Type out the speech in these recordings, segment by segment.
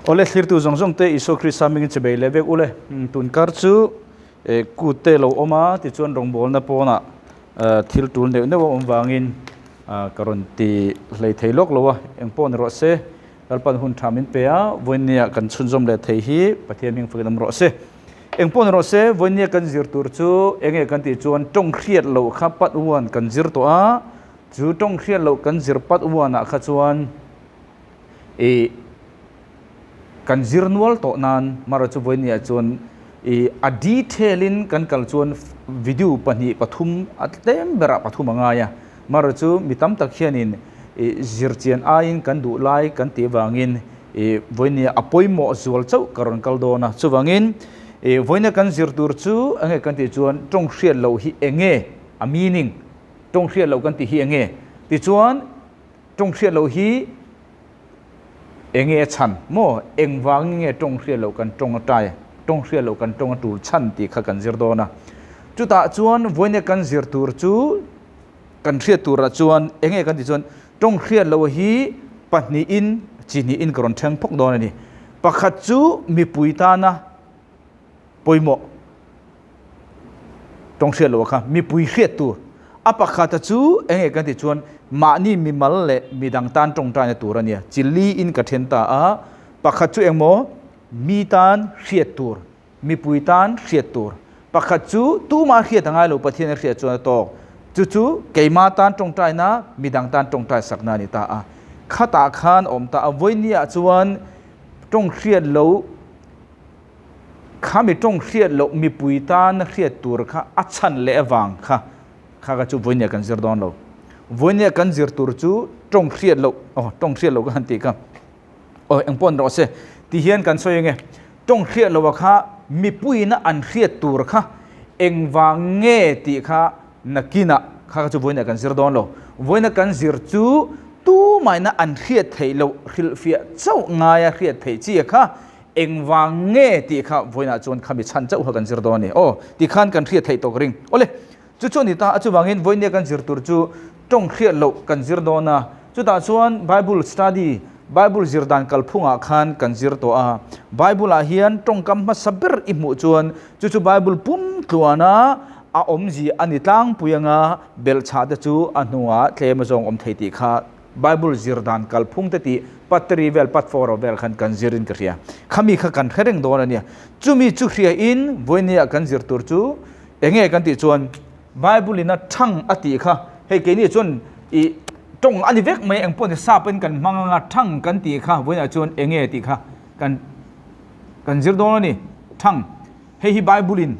Awle thlirtu zawng zawng te Isua Krista hmingin che bei leh vek ule. Tun kar chu kut te lo awm a, tichuan rawngbawlna pawnah thil tul neuh neuh a awm vangin ka rawn ti hlei thei lawk lo a, engpawh ni rawh se, Lalpan hun tha min pe a, vawinia kan chhunzawm leh thei hi Pathian hming fakin awm rawh se. Engpawh ni rawh se, vawinia kan zir tur chu enge kan tih chuan tawng hriat loh kha pat uan kan zir tawh a, chu tawng hriat loh kan zir pat uanah kha chuan ih kan zir nual tawh nan mara chu vawinia chuan ih a detail in kan kal chuan video pahnih pathum a tlem berah pathum a ngai a, mara chu mi tam tak hianin ih zirchian aiin kan duh lai kan tih avangin ih vawinia a pawimawh zual chauh ka rawn kal dawn a, chuvangin ih vawinia kan zir tur chu enge kan tih chuan tawng hriat loh hi enge a meaning tawng hriat loh kan tih hi enge tichuan tawng hriat loh hi enge a chhan maw engvangin nge tawng hriat loh kan tawng a tai tawng hriat loh kan tawng a tul chhan tih kha kan zir dawn a chutah chuan vawinia kan zir tur chu Kan hriat turah chuan enge kan tih chuan tawng hriat loh hi pahnihin chi hnihin ka rawn thleng phawk dawn a ni. Pakhat chu mipui tana pawimawh tawng hriat loh kha mipui hriat tur. A pakhata chu enge kan tih chuan mahni mimal leh midang tan tawngtaina tur a nia. Chi liin ka then ta a, pakhat chu engmaw mi tan hriat tur. Mipui tan hriat tur. Pakhat chu tumah hriat a ngai lo, Pathian a hriat chuan a tawk. Chu chu keimah tan tawngtaina, midang tan tawngtai sakna a ni ta a. Khatah khan a awm ta a, vawinia chuan tawng hriat loh, khami tawng hriat loh mipui tan hriat tur kha a chhan leh avang kha, kha kha chu vawinia kan zir dawn lo. Vawinia kan zir tur chu tawng hriat loh, aw tawng hriat loh ka han tih kha. Aw engpawh ni rawh se ti hian kan sawi ange tawng hriat loh a kha mipuiin an hriat tur kha engvang nge tih kha nakinah kha kha chu vawiinah kan zir dawn lo vawiina kan zir chu tumaina an hriat theih loh hrilhfiah chauh ngaia hriat theih chi a kha engvang nge tih kha vawiinah chuan khami chhan chauh kha kan zir dawn a ni aw ti khan kan hriat theih tawk ring awle chu chu a ni ta a chuvangin vawiinia kan zir tur chu tawng hriat loh kan zir dawn a Chutah chuan Bible study, Bible zir dan kalphungah khan kan zir tawh a. Bible-ah hian tawngkam hmasa ber i hmuh chuan chu chu Bible pum tluana a awmzia a ni tlangpui anga belhchhah te chu a hnungah tlem azawng awm thei tih kha Bible zir dan kalphung te tih pat three vel pat four vel khan kan zirin ka hria. Khami kha kan hre reng dawn a nia. Chumi chu hriain vawinia kan zir tur chu enge kan tih chuan Bible-in a thang a tih kha hei keini chuan ih tawng a ni vek mai engpawh ni sap in kan hmang anga thang kan tih kha vawiinah chuan enge tih kha kan kan zir dawn a ni thang hei hi Bible in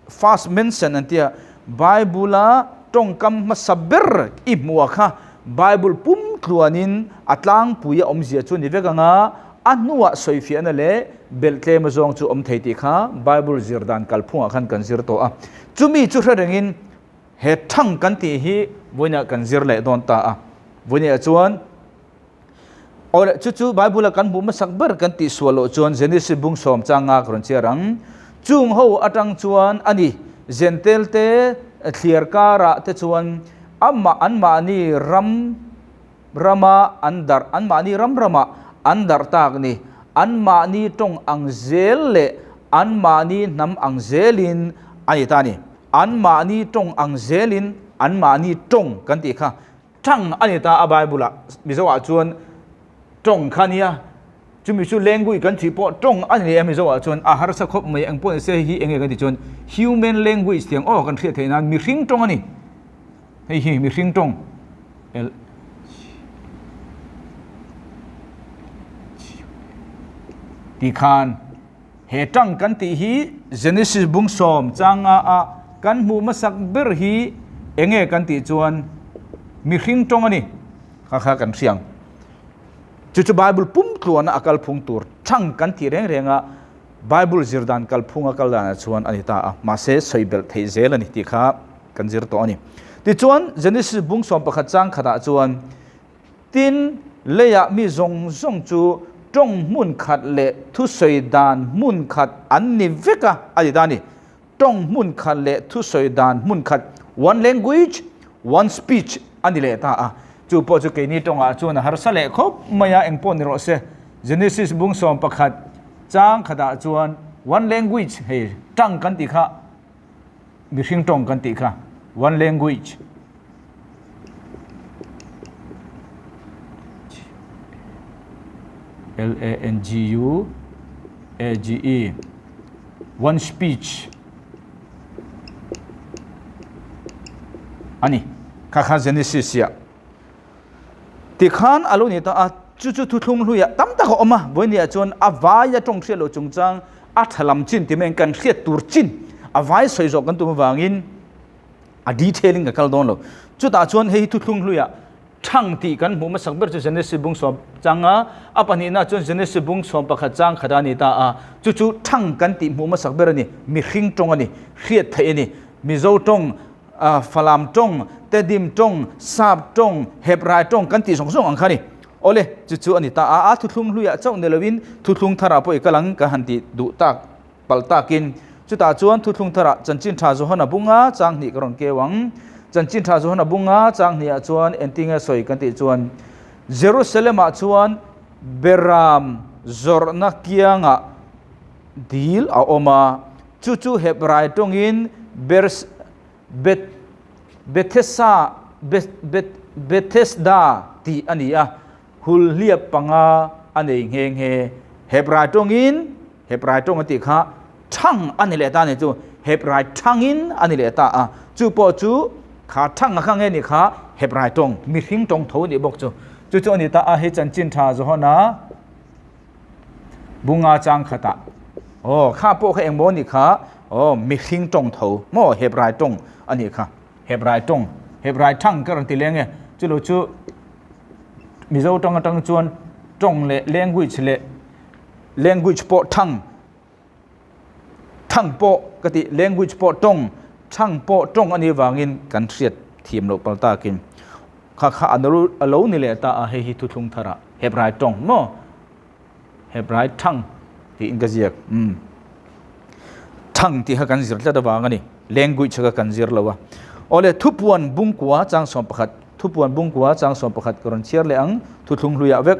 first mention an tia Bible a tawngkam hmasa ber i hmuh kha Bible pum tluanin a tlangpui a awmzia chu ni vek anga a hnuah sawifiahna leh belh tlem azawng chu awm thei tih kha Bible zir dan kalphungah khan kan zir tawh a chumi chu hre rengin He thang kan tih hi vawiinah kan zir leh dawn ta a. Vawiinah chuan aw leh chu chu Bible-a kan hmuh hmasak ber kan tih sual loh chuan Genesis bung sawm changa ka rawn chhiar ang. Chung ho atang chuan a ni, Zentel te thliar karah te chuan amah anmahni ram rama an darh anmahni ram ramah an darh tak ni. Anmahni tawng ang zel leh anmahni hnam ang zelin a ni ta a ni. Anmahni tawng ang zelin anmahni tawng kan tih kha tang a ni ta a Bible ah Mizo ah chuan tawng kha nia chumi chu language kan tih pawh tawng a ni a Mizo ah chuan a harsa khawp mai engpawh ni se hei hi enge kan tih chuan human language tiang aw kan hriat theih nan mihring tawng a ni hei hi mihring tawng L Ti khan He tang kan tih hi Genesis bung sawm changa a kan hmuh hmasak ber hi enge kan tih chuan mihring tawng a ni kha kha kan hriang. Chu chu Bible pum tluana a kalphung tur tang kan tih reng reng a Bible zir dan kalphung a kal danah chuan a ni ta a, mahse sawi belh theih zel a ni tih kha kan zir tawh a ni. Tichuan Genesis bung 11 chang khatah chuan Tin, leiah mi zawng zawng chu tawng hmun khat leh thusawi dan hmun khat an ni vek a, a ti ta a ni. Tawng hmun khat leh thusawi dan hmun khat, one language, one speech, a ni leh ta a. Chu pawh chu keini tawngah chuan a harsa leh khawp mai a, engpawh ni rawh se. Genesis bung 11 chang khatah chuan one language hei tang kan tih kha mihring tawng kan tih kha one language L A N G U A G E one speech ani kha kha Genesis ya tikhan alo ni ta a chu chu thuthlung hluia tam tak a awm a vawinia chuan a vaia tawng hriat loh chungchang a tha lam chin ti mai kan hriat tur chin a vai sawi zawh kan tum avangin a detail in ka kal dawn lo chutah chuan hei hi thuthlung hluia Thang tih kan hmuh hmasak ber chu Genesis bung sawm chang a, a pahnihna chuan Genesis bung 11 chang khat a ni ta a. Chu chu thang kan tih hmuh hmasak ber a ni, mihring tawng a ni, hriat theih a ni. Mizo tawng, Falam tawng, Tedim tawng, Sap tawng, Hebrai tawng kan tih zawng zawng ang kha a ni. Awle, chu chu a ni ta a, a thuthlung hluiah chauh ni loin thuthlung tharah pawh i kal ang ka han tih duh tak palh takin. Chutah chuan thuthlung tharah Chanchin Tha Johana bunga chang hnih ka rawn keu ang. Chanchin Tha Johana bunga chang hnih ah chuan engtinge sawi kan tih chuan Jerusalem ah chuan Beram zawrhna kiangah dil a awm a, chu chu Hebrai tawngin Bers Bet Bethesa Bet Bet Bethesda tih a ni a, hulhliap panga a nei nghe nghe. Hebrai tawngin Hebrai tawng a tih kha thang a ni leh ta a ni chu, Hebrai thangin a ni leh ta a, chu pawh chu kha thang a kha nge ni kha Hebrai tawng, mihring tawng tho a nih bawk chu. Chu chu a ni ta a, hei chanchin tha Johana bunga chang khatah aw kha pawh kha engmaw a nih kha aw mihring tawng tho maw Hebrai tawng a nih kha, Hebrai tawng, Hebrai thang ka rawn ti leng e, chu lo chu Mizo tawng atang chuan tawng leh language leh Language pawh thang, thang pawh ka tih language pawh tawng, thang pawh tawng a nih avangin kan hriat thiam loh pal takin kha kha a lo ni leh ta a, hei hi thuthlung tharah Hebrai tawng maw Hebrai thang tiin ka ziak umm thang tih kha kan zir tlat avang a ni language kha kan zir lo a awle thupuan bungkua chang 11 thupuan bungkua chang 11 ka rawn chhiar leh ang thuthlung hluiah vek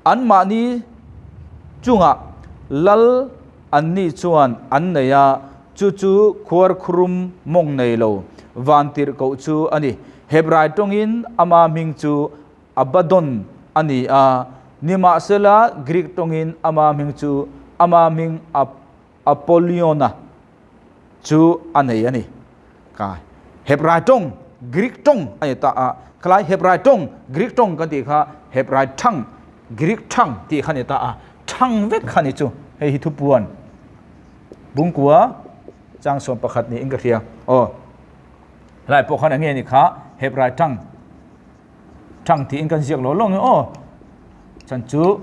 Anmahni chungah lal anni chuan an nei a, chu chu khuarkhurum mawng nei lo vantirhkoh chu a ni. Hebrai tawngin ama hming chu Abaddon a ni a, nimahsela Greek tawngin ama hming chu ama hming Apollyon-a chu a nei a ni. Ka Hebrai tawng, Greek tawng a ni ta a, khalai Hebrai tawng, Greek tawng kan tih kha Hebrai thang, Greek thang tih kha a ni ta a, thang vek kha ni chu hei hi thupuan bungkua chang 11 niin ka hria. Aw helai pawh khan enge ni kha Hebrai thang thang tiin kan ziak lo lo nge aw chan chu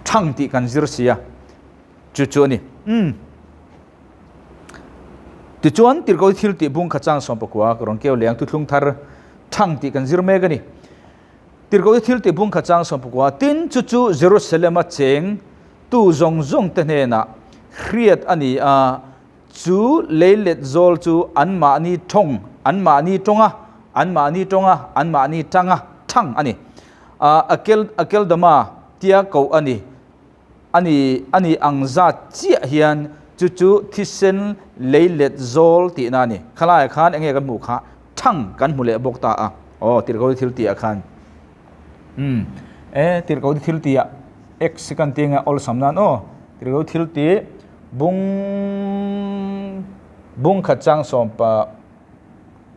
thang tih kan zir sia chu chu a ni. Umm. Tichuan, Tirhkoh thil tih bung kha chang 19 ka rawn keu leh ang, thuthlung thar thang tih kan zir mek a ni. Tirhkoh thil tih bung kha chang 19, Tin, chu chu Jerusalem-a cheng tu zawng zawng te hnenah hriat a ni a, chu leilet zawl chu anmahni thawng, anmahni tawnga, anmahni tawnga, anmahni tanga thang a ni. Akel, Akeldama tia koh a ni. A ni, a ni ang zat chiah hian chu chu thisen lei let zawl tihna a ni. Khalaiah khan enge kan hmuh kha thang kan hmu leh bawk ta a. Aw, tirhkoh thil tihah khan. Umm, e, tirhkoh thil tihah X kan ti anga awlsam nan aw. Tirhkoh thil tih bung bung khat chang sawm pa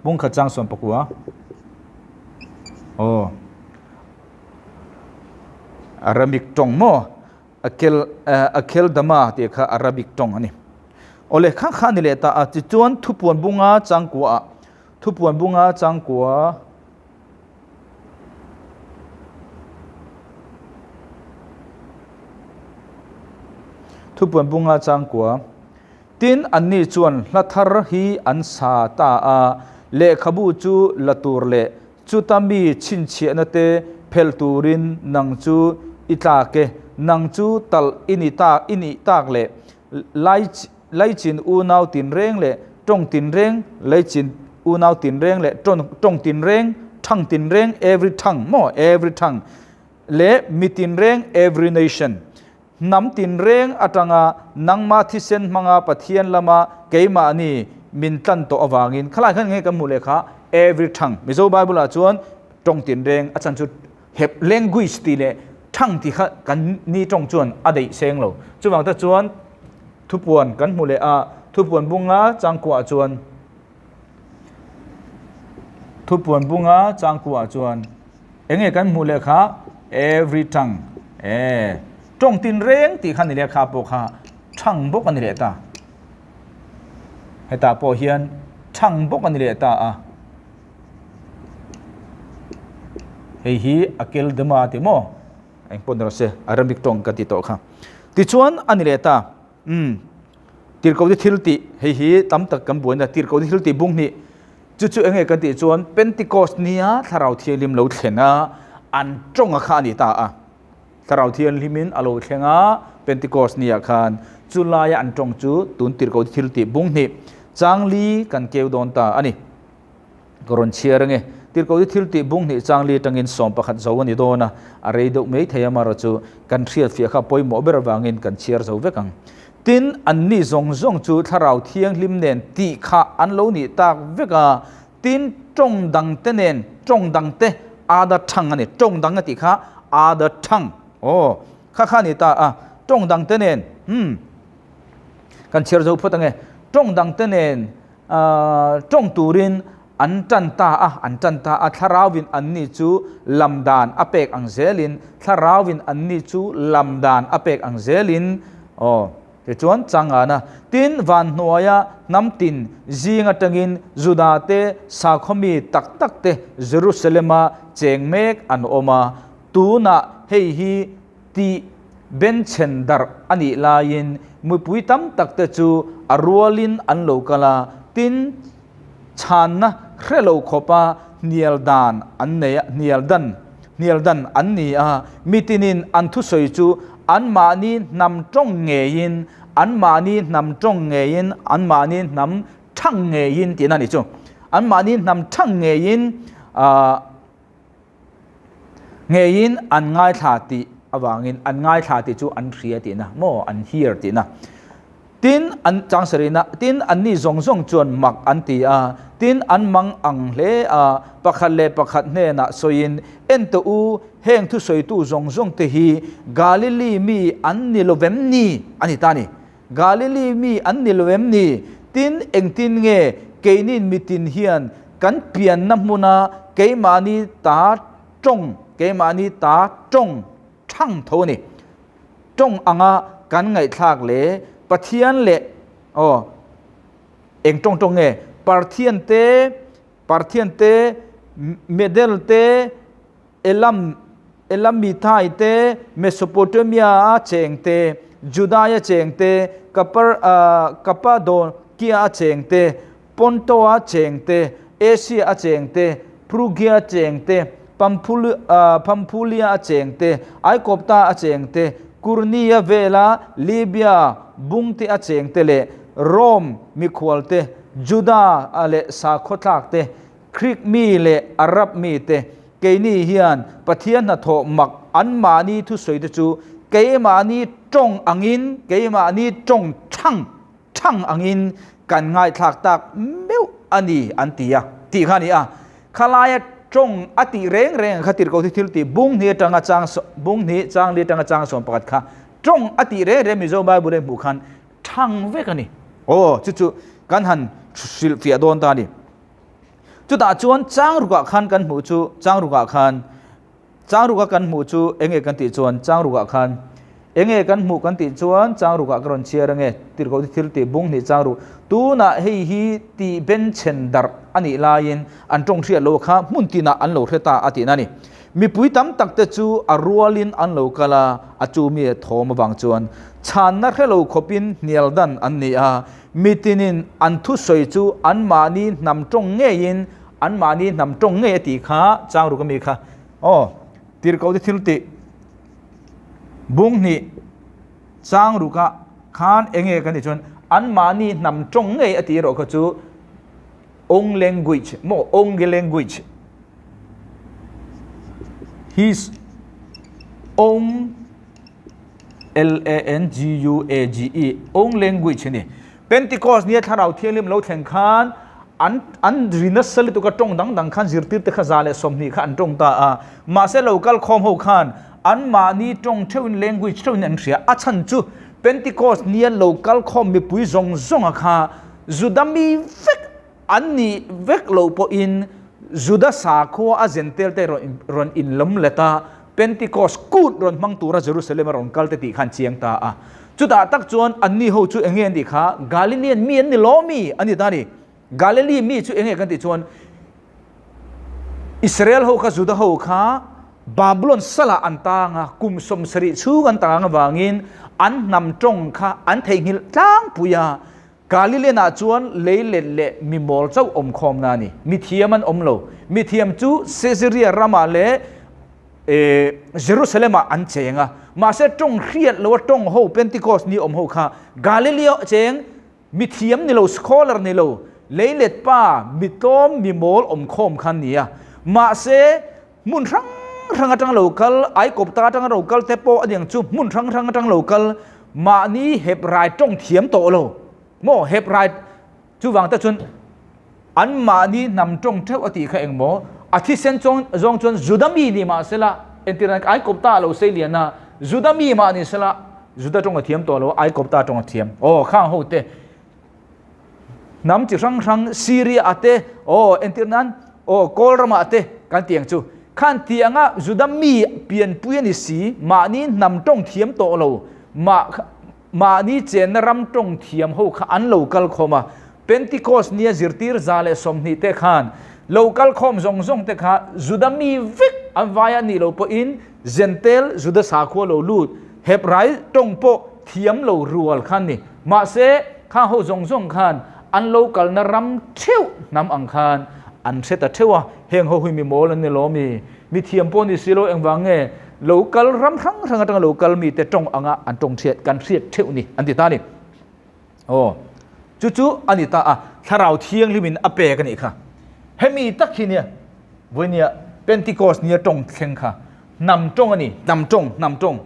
bung khat chang sawm pakua. Aw. Arabic tawng maw? Akel Akeldama tih kha Arabic tawng a ni. Awle kha kha a ni leh ta a, tichuan thupuan bunga changkua ah thupuan bunga changkua thupuan bunga changkua tin anni chuan hla thar hi an sa ta a, lehkhabu chu la tur leh Chuta mi chhinchhiahna te phelh turin nang chu i tlak e, nang chu talh i ni tak i nih tak leh lai laichin unau tinreng leh tawng tinreng laichin unau tinreng leh tawng tinreng thang tinreng every thang maw every thang. Leh mi tinreng, every nation, hnam tinreng atanga nangma thisen hmanga Pathian lama keimahni min tlan tawh avangin khalai khan nge kan hmuh leh kha every tongue Mizo Bible ah chuan tawng tinreng a chan chu hep language tih leh tongue tih kha kan ni tawng chuan a deih seng lo. Chuvang te chuan thupuan kan hmu leh a, thupuan bunga changkuah chuan Thupuan bunga changkuah chuan enge kan hmuh leh kha every tongue e tawng tin reng tih kha ni leh kha pawh kha thang bawk a ni leh ta. Hetah pawh hian thang bawk a ni leh ta a. Hei hi a kel dema ti maw? Eng pawh ni rawh se Arabic tawng ka ti tawh kha. Tichuan a ni leh ta. Umm. Tirhkohte thil tih, hei hi tam tak kan buaina tirhkohte thil tih bung hnih. Chu chu enge kan tih chuan Pentecost nia Thlarau Thianghlim lo thlen a, an tawnga kha a ni ta a. Thlarau Thianghlimin a lo thleng a, Pentecost nia khan chu laia an tawng chu tun tirhkohte thil tih bung hnih changli kan keu dawn ta a ni. Ka rawn chhiar ange. Tirhkohte thil tih bung hnih changli atangin 11 zo a ni dawn a, a rei deuh mai thei a marawh chu kan hriatfiah kha pawimawh ber avangin kan chhiar zo vek ang. Tin, anni zawng zawng chu Thlarau Thianghlim nen tih kha an lo nih tak vek a, tin, tawng dangte nen, tawng dangte other tongue a ni, tawng dang a tih kha other tongue, aw, kha kha a ni ta a, tawng dangte nen, hmm, kan chhiar zo phawt ange, tawng dangte nen, Tawng turin an tan ta a, an tan ta a, Thlarauvin anni chu lam dan a pek ang zelin, Thlarauvin anni chu lam dan a pek ang zelin, aw, tichuan changana. Tin, van hnuaia hnam tin zing atangin Juda te, sakhaw mi tak tak te Jerusalem-a cheng mek an awm a, tunah hei hi tih benchhen darh a nih laiin mipui tam tak te chu a rualin an lo kal a, tin, chhanna hre lo khawpa hnial dan an nei a, hnial dan, hnial dan an ni a, mitinin an thusawi chu anmahni hnam tawng ngeiin, anmahni hnam tawng ngeiin, anmahni hnam thang ngeiin tihna a ni chu, anmahni hnam thang ngeiin, ah. Ngeiin an ngaithla tih avangin an ngaithla tih chu an hria tihna maw an hear tihna. Tin an chang sarihna tin anni zawng zawng chuan mak an ti a, tin an mang ang hle a, pakhat leh pakhat hnenah sawiin, En tawh u, heng thusawitu zawng zawng te hi Galili mi an ni lo vem ni? A ni ta ni. Galili mi an ni lo em ni? Tin, engtin nge keinin mitin hian kan pianna hmuna keimahni ta tawng, keimahni ta tawng thang tho a ni. Tawng anga kan ngaihthlak leh Pathian leh, aw, eng tawng tawng nge? Parthian te, Parthian te, Medel te, Elam, Elamithai te, Mesopotamia a cheng te, Judai a cheng te, Kapar, Kapadokia a cheng te, Ponto a cheng te, Asia a cheng te, Phrugia a cheng te, Pamphulia a cheng te, Aikopta a cheng te, Kurnia vela Libya bungte a cheng te leh Rome mikhual te, Juda leh sakhaw tlak te, Greek mi leh Arab mi te, keini hian Pathian hnathawh mak anmahni thusawi te chu keimahni tawng angin, keimahni tawng thang thang angin kan ngaithlak tak meuh a ni an ti a, tih kha a ni a. Khalaia tawng a tih reng reng kha tirhkoh thi thil tih bung hnih atanga chang bung hnih chang li atanga chang 11 kha tawng a tih reng reng Mizo Bible a hmuh khan thang vek a ni. Aw, chu chu kan han hrilhfiah dawn ta a ni. Chutah chuan chang rukah khan kan hmuh chu, chang rukah khan, chang ruka kan hmuh chu enge kan tih chuan chang rukah khan enge kan hmuh kan tih chuan chang rukah ka rawn chhiar ange tirhkoh te thil tih bung hnih chang ruk tunah hei hi tih benchhen darh a nih laiin an tawng hriat lo kha hmun tinah an lo hre ta a tihna a ni. Mipui tam tak te chu a rualin an lo kal a, a chu mi thawm avang chuan chhanna hre lo khawpin hnial dan an ni a, Mitinin an thusawi chu anmahni hnam tawng ngeiin, anmahni hnam tawng ngei a tih kha chang ruk ami kha. Aw, tirhkoh te thil tih bung hnih chang ruka khan enge kan tih chuan anmahni hnam tawng ngei a tih erawh kha chu own language maw, own language, his. Own L-A-N-G-U-A-G-E, own language a ni. Pentecost nia Thlarau Thianghlim lo thleng khan an an ri nasa lutuk a tawng dang dang khan zirtirte kha 120 kha an tawng ta a. Mahse lo kal khawm ho khan anmahni tawng theuhin language theuhin an hria. A chhan chu Pentecost nia lo kal khawm mipui zawng zawnga kha Juda mi vek an nih vek loh pawhin Juda sakhua a zentel te rawn inlawm let a, Pentecost kut rawn hmang tura Jerusalem a rawn kal te tih khan chiang ta a. Chutah tak chuan anni ho chu enge an tih kha? Galilean mi an ni lo mi an ti ta a ni. Galilee mi chu enge kan tih chuan Israel ho kha Juda ho kha Babylon salah an tang a, kum 70 chhung an tang avangin an hnam tawng kha an theihnghilh tlangpui a. Galilean-ah chuan leilet leh mi mawl chauh awm khawmna a ni. Mi thiam an awm lo. Mi thiam chu Caesarea ramah leh Jerusalem-ah an cheng a. Mahse tawng hriat loa tawng ho Pentecost ni awm ho kha Galilea cheng mi thiam ni lo, scholar ni lo, leilet pa, mi tlawm, mi mawl awm khawm kha an ni a. Mahse hmun hrang hrang atanga lo kal, Aikawpta atanga lo kal te pawh a niang chu hmun hrang hrang atanga lo kal mahni hep rai tawng thiam tawh lo maw hep rai chuvang te chuan an mahni hnam tawng theuh a tih kha eng maw a thisen chawng zawng chuan Juda mi ni mah sela entir nan Aikawpta a lo sei lian a Juda mi mah ni sela Juda tawng a thiam tawh lo Aikawpta tawng a thiam aw khang ho te Hnam chi hrang hrang Syria ah te, aw entir nan, aw Kawl ramah te kan ti ang chu. Khan ti anga Juda mi pianpui a ni si, mahni hnam tawng thiam tawh lo, mah mahni chenna ram tawng thiam ho kha an lo kal khawm a. Pentecost nia zirtir 120 te khan lo kal khawm zawng zawng te kha Juda mi vek an vai a nih loh pawhin Jentail Juda sakhua lo lut, Hebrai tawng pawh thiam lo rual khan ni. Mahse, kha ho zawng zawng khan an lo kalna ram theuh hnam ang khan an hre ta theuh a, heng ho hi mi mawl an ni lo mi, mi thiam pawh ni si lo engvang nge lo kal ram hrang hrang atanga lo kal mite tawng anga an tawng hriat kan hriat theuh ni an ti ta a ni. Aw, chu chu a ni ta a, Thlarau Thianghlimin a pek a nih kha. Hemi tak hi nia, vawinia Pentecost nia tawng thleng kha hnam tawng a ni, hnam tawng, hnam tawng.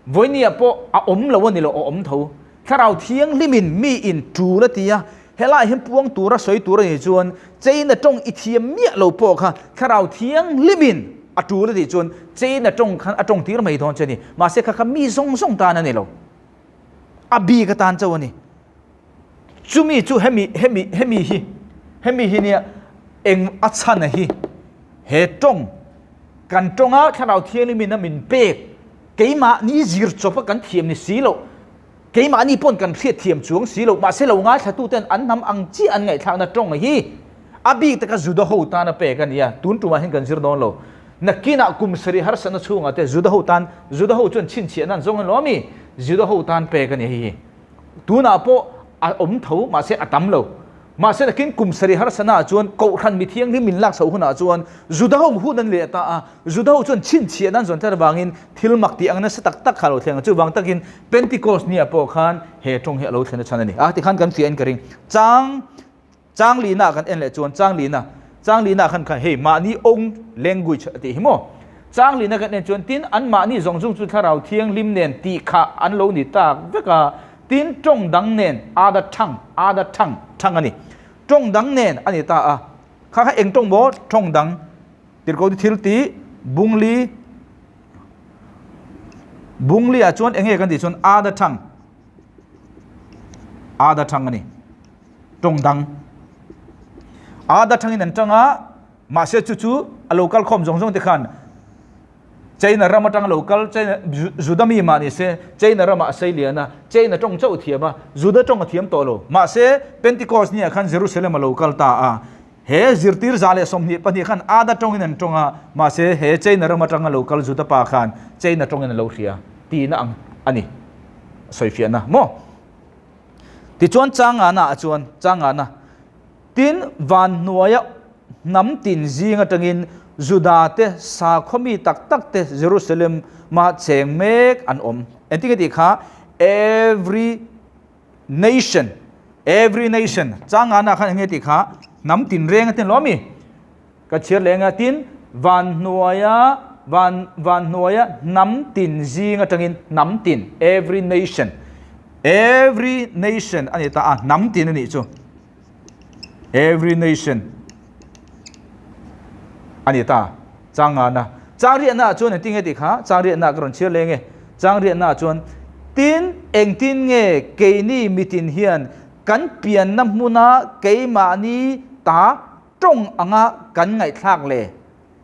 Vawinia pawh a awm lo a ni lo, a awm tho. Thlarau Thianghlimin mi in tul a ti a, helaiah hian puang tura sawi tur a nih chuan China tawng i thiam miah lo pawh kha Thlarau Thianghlimin a tul a tih chuan China tawng khan a tawng tir mai dawn che a ni. Mahse kha kha mi zawng zawng tan a ni lo. A bik atan chauh a ni. Chumi chu hemi hemi hemi hi hemi hi nia eng a chhan a hi he tawng kan tawnga Thlarau Thianghlimin a min pek keimahni zir chawp a kan thiam ni si loh keimahni pawn kan hriat thiam chuang si loh mahse lo ngaithlatuten an hnam ang chiah an ngaihthlakna tawng a hi a bik taka Juda ho tan a pek a nia tun tumah hian kan zir dawn lo nakinah kum sarih harsatna chhungah te Juda ho tan Juda ho chuan chhinchhiahna an zawng a ni lo ami Juda ho tan pek a ni hei hi. Tunah pawh a awm tho, mahse a tam lo. Mahse nakin kum sarih harsana ah chuan Kohhran mi thianghlim min lak chhoh hunah chuan Juda ho hun an leh ta a, Juda ho chuan chhinchhiahna an zawn tlat avangin thil mak tih ang nasa tak tak kha a lo thleng a, chuvang takin Pentecost ni ah pawh khan he tawng hi a lo thlen a chhan a ni. A tikhan kan fiah in ka ring. Chang Chang lihna ah kan en leh chuan chang lihna chang lihna ah khan kha hei mahni own language a tih hi maw? Chang lihna kan en chuan tin an mahni zawng zawng chu thlarau thianghlim nen tih kha an lo ni tak vek a, tin tawng dang nen ada thang ada thang thang a ni. Tawng dang nen a ni ta a, kha kha eng tawng maw? Tawng dang tirhkoh chu thil tih bungli bungli ah chuan eng nge kan tih chuan ada thang ada thang a ni. Tawng dang a da thangin an tang a, mahse chu chu a lo kal khawm zawng zawng te khan China ram atang lo kal China Juda mi mah ni se China ramah a sei lian a, China tawng chauh a thiam a, Juda tawng a thiam tawh lo. Mahse Pentecost ni ah khan Jerusalem a lo kal ta a, he zirtir 122 khan Ada tawngin an tawng a, mahse he China ram atanga lo kal Juda pa khan China tawngin a lo hria tihna ang a ni. Sawifiahna maw? Tichuan changana ah chuan changana tin van hnuaia hnam tin zing atangin Juda te sakhaw mi tak tak te Jerusalem ma cheng mek an awm. Engtin nge tih kha every nation every nation changana khan eng nge tih kha hnam tin reng a tin lo ami? Ka chhiar leh anga tin van hnuaia. van van hnuaia hnam tin zing atangin hnam tin, every nation, every nation a ni ta a, hnam tin a nih chu, every nation a ni ta, chang ngana. Chang riahna ah chuan engtin nge tih kha, chang riahna ah ka rawn chhiar leng e, chang riahna ah chuan tin engtin nge keini mitin hian kan pianna hmuna keimahni ta tawng anga kan ngaihthlak le?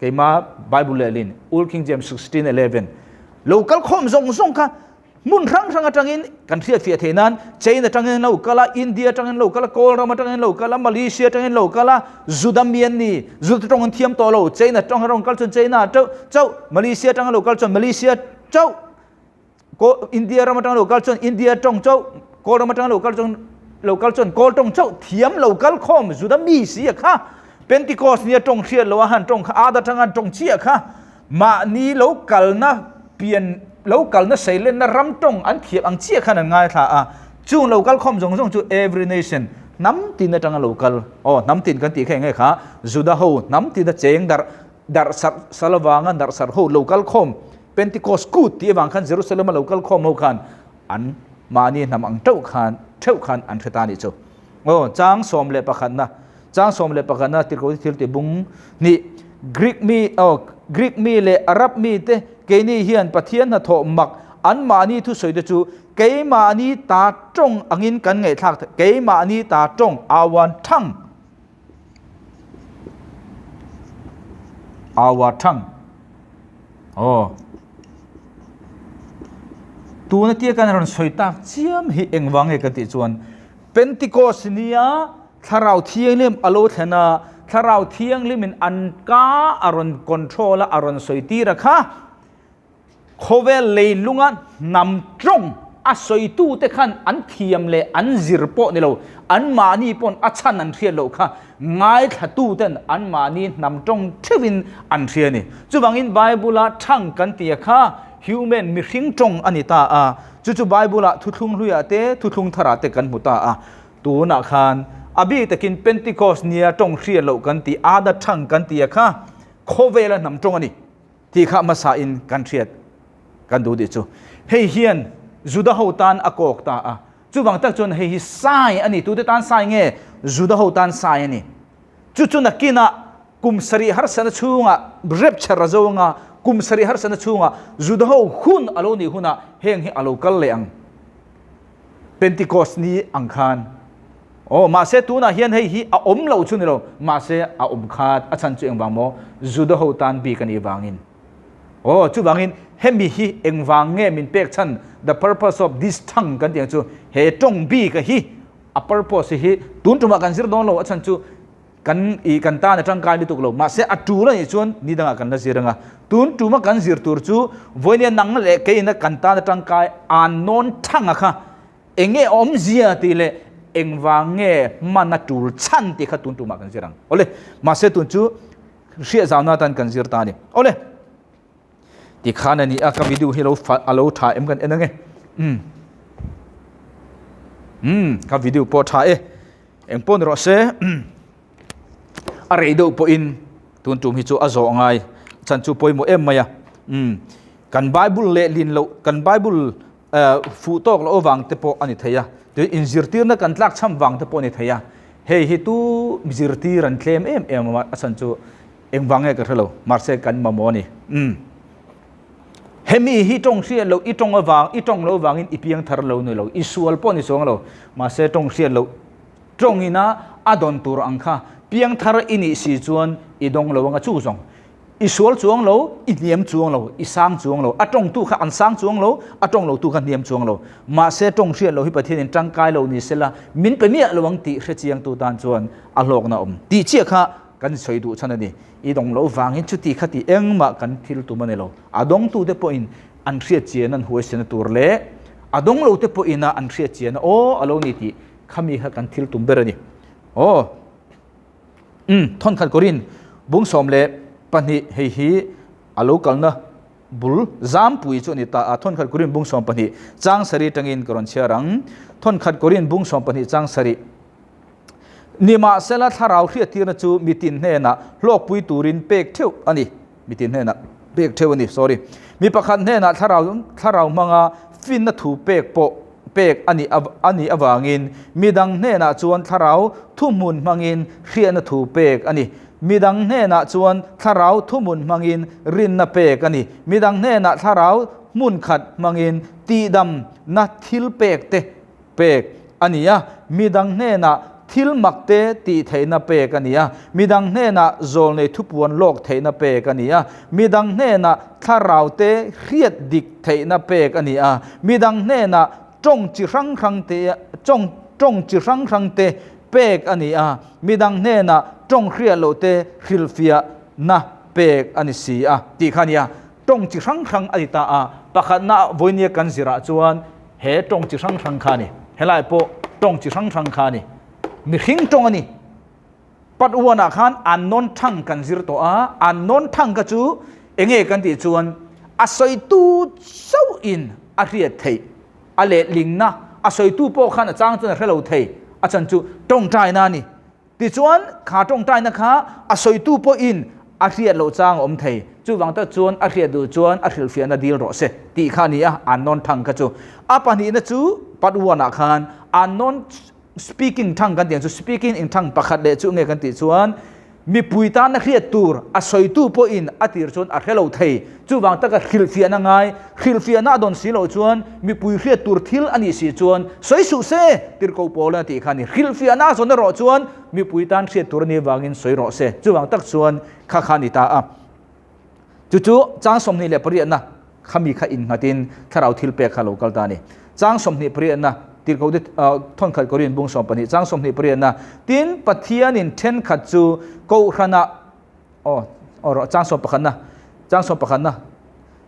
Keima Bible lehlin, Old King James 16:11, lo kal khawm zawng zawng kha hmun hrang hrang atangin kan hriat fiah theih nan China atangin lo kal a, India atangin lo kal a, Kawl ram atangin lo kal a, Malaysia atangin lo kal a, Juda mi an ni, Juda tawng an thiam tawh lo, China tawng an rawn kal chuan China chauh chauh, Malaysia atanga lo kal chuan Malaysia chauh, Kawl India ram atanga lo kal chuan India tawng chauh, Kawl ram atanga lo kal chuan lo kal chuan Kawl tawng chauh thiam lo kal khawm Juda mi si a kha Pentecost nia tawng hriat lo a han tawng kha Ada atanga an tawng chiah kha mahni lo kalna pian lo kalna seilenna ram tawng an thiam ang chiah khan an ngaithla a chung lo kal khawm zawng zawng chu every nation hnam tin atanga lo kal aw hnam tin kan tih kha eng nge kha Juda ho hnam tin a cheng darh darh sarh sal avanga darh sarh ho lo kal khawm Pentecost kut tih avang khan Jerusalem a lo kal khawm ho khan an mahni hnam ang teuh khan theuh khan an hre ta nih chu. Aw, chang 11na, chang 11na tirhkoh thil ti bung hnih Greek mi, aw, Greek mi leh Arab mi te keini hian Pathian hnathawh mak an mahni thusawi te chu keimahni ta tawng angin kan ngaihthlak keimahni ta tawng awan thang Awa thang. Aw. Tuna tia kan rawn sawi tak chiam hi engvang nge ka tih chuan Pentecost nia Thlarau Thianghlim a lo thlen a, Thlarau Thianghlimin an ka a rawn control a, a rawn sawi tir a kha. Khawvel leilunga hnam tawng a sawitute khan an thiam leh an zir pawh ni lo, anmahni pawn a chhan an hriat loh kha ngaithlatuten anmahni hnam tawng theuhin an hria a ni. Chuvangin Bible-a thang kan tia kha human, mihring tawng a ni ta a, chu chu Bible-ah thuthlung hluiah te, thuthlung tharah te kan hmu ta a. Tunah khan a bik takin Pentecost nia tawng hriat loh kan tih, ada thang kan tia kha khawvela hnam tawng a ni. Tih kha hmasa in kan hriat kan duh tih chu hei hian Juda ho tan a kawk ta a, chuvang tak chuan hei hi sai a ni, tute tan sai nge? Juda ho tan sai a ni. Chu chu nakinah kum sarih harsana chhungah rapture a zo anga, kum sarih harsana chhungah Juda ho hun a lo nih hunah heng hi a lo kal leh ang. Pentecost ni ang khan. Aw, mahse tunah hian hei hi a awm lo chu ni lo, mahse a awm khat a chhan chu engvang maw? Juda ho tan bik a nih vangin. Aw, chuvangin hemi hi engvang nge min pek chhan, the purpose of this tongue kan tih ang chu, he tawng bik a hi a purpose hi tun tumah kan zir dawn lo, a chhan chu kan i kan tan a tangkai lutuk lo, mahse a tul a nih chuan ni dangah kan la zir anga, tun tuma kan zir tur chu vawinia nang leh keina kan tan a tangkai an nawn thanga kha Enge awmzia tih leh engvang nge hman a tul chhan tih kha tun tumah kan zir ang. Awle, mahse tun chu hriat zauna atan kan zir ta a ni. Awle, tikhan a ni a, ka video hi lo a lo tha em kan en ange. Umm. Umm, ka video pawh tha e. Eng pawh ni rawh se. A rei deuh pawhin tun tum hi chu a zawh ngai chan chu pawimawh em mai a. Umm, kan Bible lehlin loh, kan Bible Fuh tawk loh avang te pawh a ni thei a, tin inzirtirna kan tlak chham vang te pawh a ni thei a, hei hi tu zirtir an tlem em em a, a chhan chu engvang nge ka hre lo, mahse kan mamawh a ni. Umm. Hemi hi tawng hriat loh i tawng avang, i tawng loh avangin i piang thar lo ni lo, i sual pawh ni chuang lo, mahse tawng hriat loh tawngina a dawn tur ang kha piang thar i nih si chuan i dawng lo anga chu zawng. I sual chuang lo, i hniam chuang lo, i sang chuang lo. A tawngtu kha an sang chuang lo, a tawng lotu kha hniam chuang lo. Mahse tawng hriat lo hi Pathianin tangkai lo ni sela, min pe miah lo ang tih hre chiangtu tan chuan a hlawkna awm. Tih chiah kha kan sawi duh chhan a ni. I dawng lo vangin chuti kha tih engmah kan thil tum a ni lo. A dawngtute pawhin an hriat chian an huaisena tur leh a dawng lote pawhin a an hriat chian a aw a lo ni tih khami kha kan thil tum ber a ni. Aw. Umm, thawnkhat kawrin bung 12 hei hi a lo kalna bul zampui chu a ni ta a, thawnkhat kawrin bung 12 chang sarih atangin ka rawn chhiar ang. Thawnkhat kawrin bung 12 chang sarih. Nimahsela thlarau hriattirna chu mitin hnenah hlawkpui turin pek theuh a ni, mitin hnenah. Pek theuh a ni, sorry. Mi pakhat hnenah thlarau thlarau hmanga finna thu pek pawh pek a nih a nih avangin mi dang hnenah chuan thlarau thuhmun hmangin hriatna thu pek a ni. Mi dang hnenah chuan thlarau thuhmun hmangin rinna pek a ni. Mi dang hnenah thlarau hmun khat hmangin tihdamna thil pek te pek a ni a, mi dang hnenah thil mak te tih theihna pek a ni a, mi dang hnenah zawlnei thupuan lawk theihna pek a ni a, mi dang hnenah thlarau te hriat dik theihna pek a ni a, mi dang hnenah tawng chi hrang hrang te tawng tawng chi hrang hrang te pek a ni a, mi dang hnenah tawng hriat loh te hrilhfiahna pek a ni si a tih kha a ni a. Tawng chi hrang hrang a ni ta a, pakhatna vawinia kan zirah chuan He tawng chi hrang hrang kha a ni. Helai pawh tawng chi hrang hrang kha a ni. Mihring tawng a ni. Part one ah khan unknown tongue kan zir tawh a, unknown tongue kha chu enge kan tih chuan a sawitu chauh in a hriat theih, a letlingna, a sawitu pawh khan a chang chuan a hre lo thei, a chan chu tawngtaina a ni. Tichuan, kha tawngtaina kha a sawitu pawhin a hriat loh chang a awm thei. Chuvang tak chuan a hriat duh chuan a hrilhfiahna dil rawh se tih kha a ni a, unknown tongue kha chu. A pahnihna chu part one ah khan unknown speaking tongue kan tih ang chu, speaking in tongue pakhat leh chu nge kan tih chuan mipui tana hriat tur a sawitu pawhin a tir chuan a hre lo thei. Chuvang taka hrilhfiahna ngai, hrilhfiahna a dawn si loh chuan mipui hriat tur thil a nih si chuan sawi suh se, tirhkoh pawl a tih kha a ni. Hrilhfiahna a zawn erawh chuan mipui tan hriat tur a nih avangin sawi rawh se. Chuvang tak chuan kha kha a ni ta a. Chu chu chang 28na khami kha innghatin thlarau thil pek kha a lo kal ta a ni. Chang 28na tirhkoh te thawnkhat Korin bung 12 chang 28na tin Pathianin thenkhat chu Kohhranah Aw, aw rawh, chang 11na, chang 11na.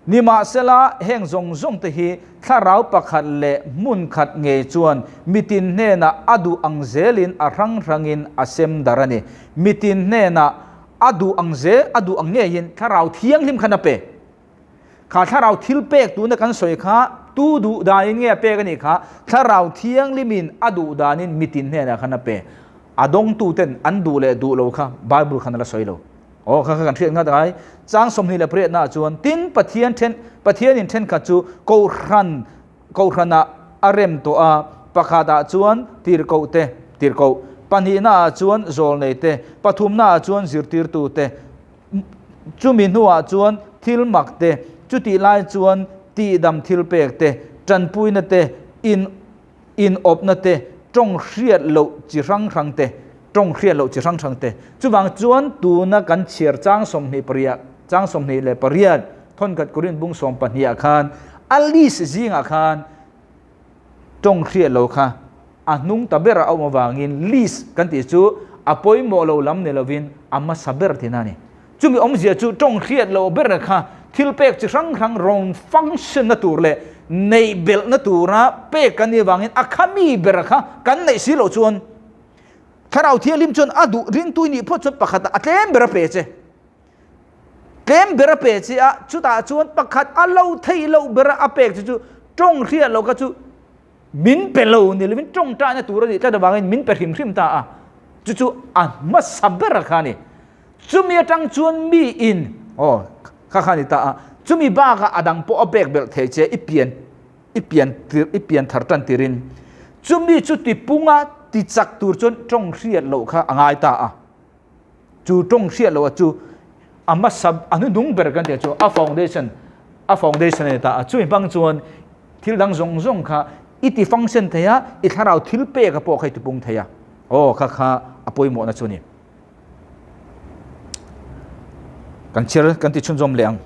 Nimahsela, heng zawng zawng te hi thlarau pakhat leh hmun khat ngei chuan mitin hnenah a duh ang zelin a hrang hrangin a sem dar a ni. Mitin hnenah a duh ang zel, a duh ang ngeiin thlarau thianghlim khan a pe. Kha thlarau thil pek tuna kan sawi kha tu duh danin nge a pek a nih kha? Thlarau thianghlimin a duh danin mitin hnenah khan a pe. A dawngtuten an duh leh duh lo kha Bible khan a la sawi lo. Aw, kha kha kan hriat ngat ngai. Chang 28 naah chuan, Tin, Pathian then, Pathianin thenkhat chu Kohhran, Kohhranah a rem tawh a, pakhatah chuan tirhkoh te, tirhkoh, pahnihnaah chuan zawlnei te, pathumnaah chuan zirtirtu te, Chumi hnuah chuan thil mak te, chutih lai chuan tihdam thil pek te, tanpuina te, in inawpna te, tawng hriat loh chi hrang hrang te, tawng hriat loh chi hrang hrang te. Chuvang chuan tuna kan chhiar chang 28, chang 28, thawnkhat Korin bung 12 ah khan a list zingah khan tawng hriat lo kha a hnung ta ber a awm avangin list kan tih chu a pawimawh lo lam ni lovin a hmasa ber tihna a ni. Chumi awmzia chu tawng hriat lo ber kha thil pek chi hrang hrang rawn function na tur leh neih belhna tura pek kan nih avangin a khami ber kha kan neih si loh chuan Thlarau Thianghlim chuan a duh ringtu i nih phawt chuan pakhatah a tlem ber a pe che. Tlem ber a pe che a, chutah chuan pakhat a lo theih loh bera a pek che chu tawng hriat loh kha chu min pe lo ni lovin tawngtaina tur a nih tlat avangin min pe hrim hrim ta a, chu chu a hmasa ber kha a ni. Chumi atang chuan mi in aw kha kha a ni ta a, chumi bakah a dang pawh a pek belh thei che i pian i pian tir i pian thar tan tirin chumi chu tipunga tichak tur chuan tawng hriat loh kha a ngai ta a. Chu tawng hriat loh a chu a hmasa a hnuhnung ber kan tih chu a foundation a foundation a ni ta a. Chumi hmang chuan thil dang zawng zawng kha i ti function thei a, i thlarau thil pek a pawh kha i tipung thei a. Aw kha kha a pawimawhna chu a ni. Kan chhiar kan ti chhunzawm leh ang.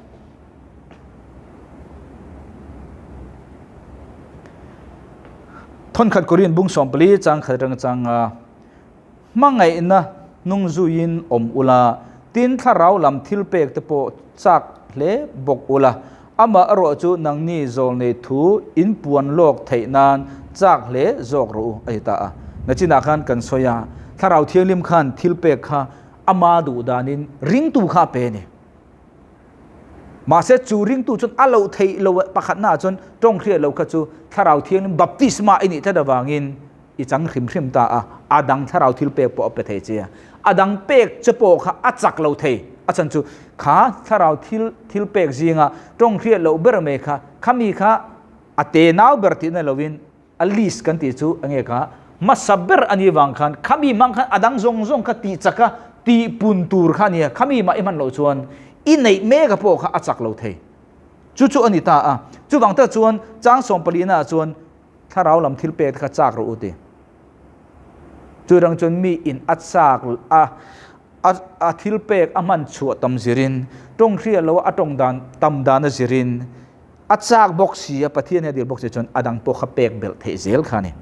Thawnkhat Korin bung 14 chang khat atanga chang a. Hmangaihna hnung zuiin awm ula, tin thlarau lam thil pek te pawh chak hle bawk ula, amah erawh chu nangni zawlnei thu in puan lawk theih nan chak hle zawk rawh u, a ti ta a. Nachinah khan kan sawi a, Thlarau Thianghlim khan thil pek kha ama duh danin ringtu kha a pe a ni. Mahse chu ringtu chuan a loh theih lo pakhatnaah chuan tawng hriat loh kha chu Thlarau Thianghlim baptisma i nih tlat avangin i chang hrim hrim ta a, a dang thlarau thil pek pawh a pe thei che a, a dang pek che pawh kha a chak lo thei. A chhan chu kha thlarau thil thil pek zinga tawng hriat loh ber mai kha khami kha a te nau ber tihna lovin a list kan tih chu enge kha hmasa ber a nih vang khan khami hmang khan a dang zawng zawng kha tih chak a tih pun tur kha a nia khami mah i hman loh chuan i neih mek a pawh kha a chak lo thei chu chu a ni ta a chuvang tak chuan chang sawm palina ah chuan thlarau lam thil pek te kha chak rawh u ti chu rang chuan mi in a chak a a thil pek a hman chhuah tam zirin tawng hriat lo a tawng dan tam dan a zirin A chak bawk si a, Pathian hi a dil bawk si chuan a dang pawh kha pek belh theih zel kha a ni.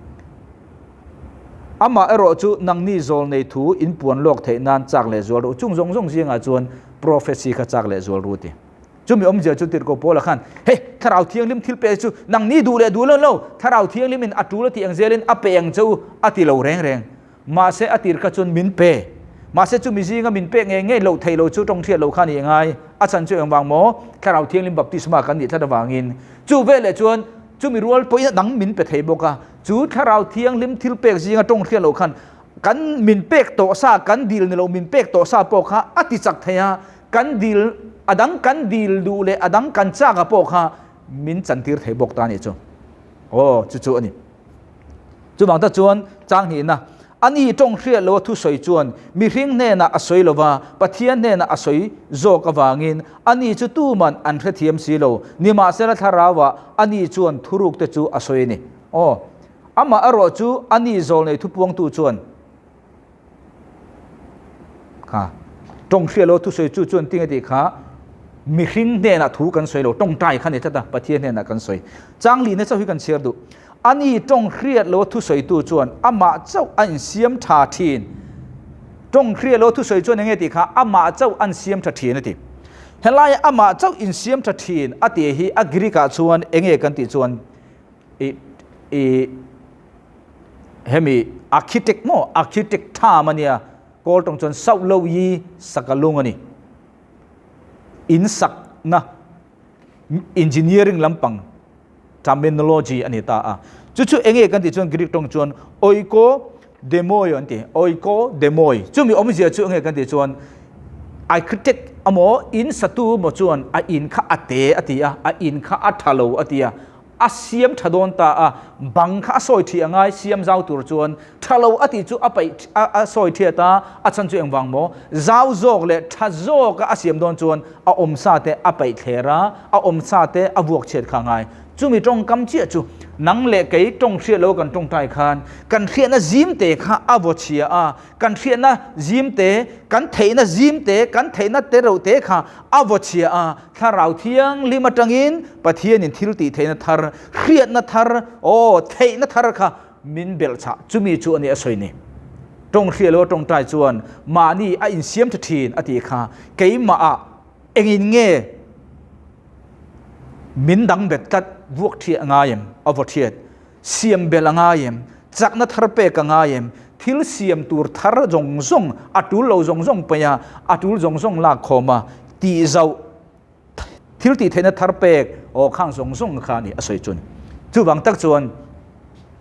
Amah erawh chu nangni zawl nei thu in puan lawk theih nan chak leh zual ru. Chung zawng zawng zingah chuan prophecy kha chak leh zual ru ti. Chumi awmzia chu Tirhkoh Paula khan, Hei, Thlarau Thianghlim thil pek chu nangni duh leh duh lo lo, Thlarau Thianghlimin a tul a tih ang zelin a pe ang che u a ti lo reng reng. Mahse a tir kha chuan min pe. Mahse chumi zinga min pek ngei ngei loh theih loh chu tawng hriat loh kha ni ngai. A chhan chu engvang maw? Thlarau Thianghlim baptisma kan nih tlat avangin. Chu veleh chuan chumi rual pawhin a dang min pe thei bawk a. Chu Thlarau Thianghlim thil pek zinga tawng hriat loh khan kan min pek tawh sa, kan dil ni lo min pek tawh sa pawh kha a ti chak thei a. Kan dil, a dang kan dil duh leh a dang kan chak a pawh kha min chantir thei bawk ta a nih chu. Aw, chu chu a ni. Chuvang tak chuan chang hnihna, Ani tawng hriat loa thusawi chuan mihring hnenah a sawi lova, Pathian hnenah a sawi zawk avangin ani chu tuman an hrethiam si lo. Nimahsela thlarauah ani chuan thuruk te chu a sawi a ni. Aw, amah erawh chu ani zawlnei thupuangtu chuan kha tawng hriat loa thusawi chu chuan tinge tih kha mihring hnenah thu kan sawi lo, tawngtai kha ni tlat a, Pathian hnenah kan sawi. Chang lihna chauh hi kan chhiar duh. Ani tawng hriat loa thusawitu chuan amah chauh a insiam tha thin. Tawng hriat loa thusawi chuan enge tih kha amah chauh an siam tha thin a ti. Helaia amah chauh insiam tha thin a tih hi a Greek ah chuan enge kan tih chuan i i hemi architect maw architect tham a nia kawl tawng chuan sauh lo i sakalung a ni. In sakna engineering lampang terminology a ni ta a. Chu chu enge kan tih chuan Greek tawng chuan oiko demoi an ti. Oiko demoi. Chumi awmzia chu enge kan tih chuan architect emaw in satu emaw chuan a in kha a te a ti a, a in kha a tha lo a ti a, a siam tha dawn ta a, bang kha a sawi thih a ngai siam zau tur chuan tha lo a tih chu a paih a sawi thiat a, a chhan chu engvang maw? Zau zawk leh tha zawka a siam dawn chuan a awmsa te a paih thler a, a awmsa te a vuak chhiat kha ngai. Chumi tawngkam chiah chu nang leh kei tawng hriat lo kan tawngtai khan kan hriatna zim te kha a vaw chhia a, kan hriatna zim te, kan theihna zim te, kan theihna te reuh te kha a vaw chhia a, Thlarau Thianghlim atangin Pathianin thil tih theihna thar, hriatna thar, aw, theihna thar kha min belh chah. Chumi chu a ni a sawi ni. Tawng hriat lo a tawngtai chuan mahni a insiam tha thin a tih kha keimah ah engin nge min dang bet tlat vuak thiah a ngai em? A vaw thiat siam belh a ngai em? Chakna thar pek a ngai em? Thil siam tur thar zawng zawng a tul lo zawng zawng paih a, a tul zawng zawng lak khawm a tih zauh Thil tih theihna thar pek aw khang zawng zawng kha a ni a sawi chu a ni. Chuvang tak chuan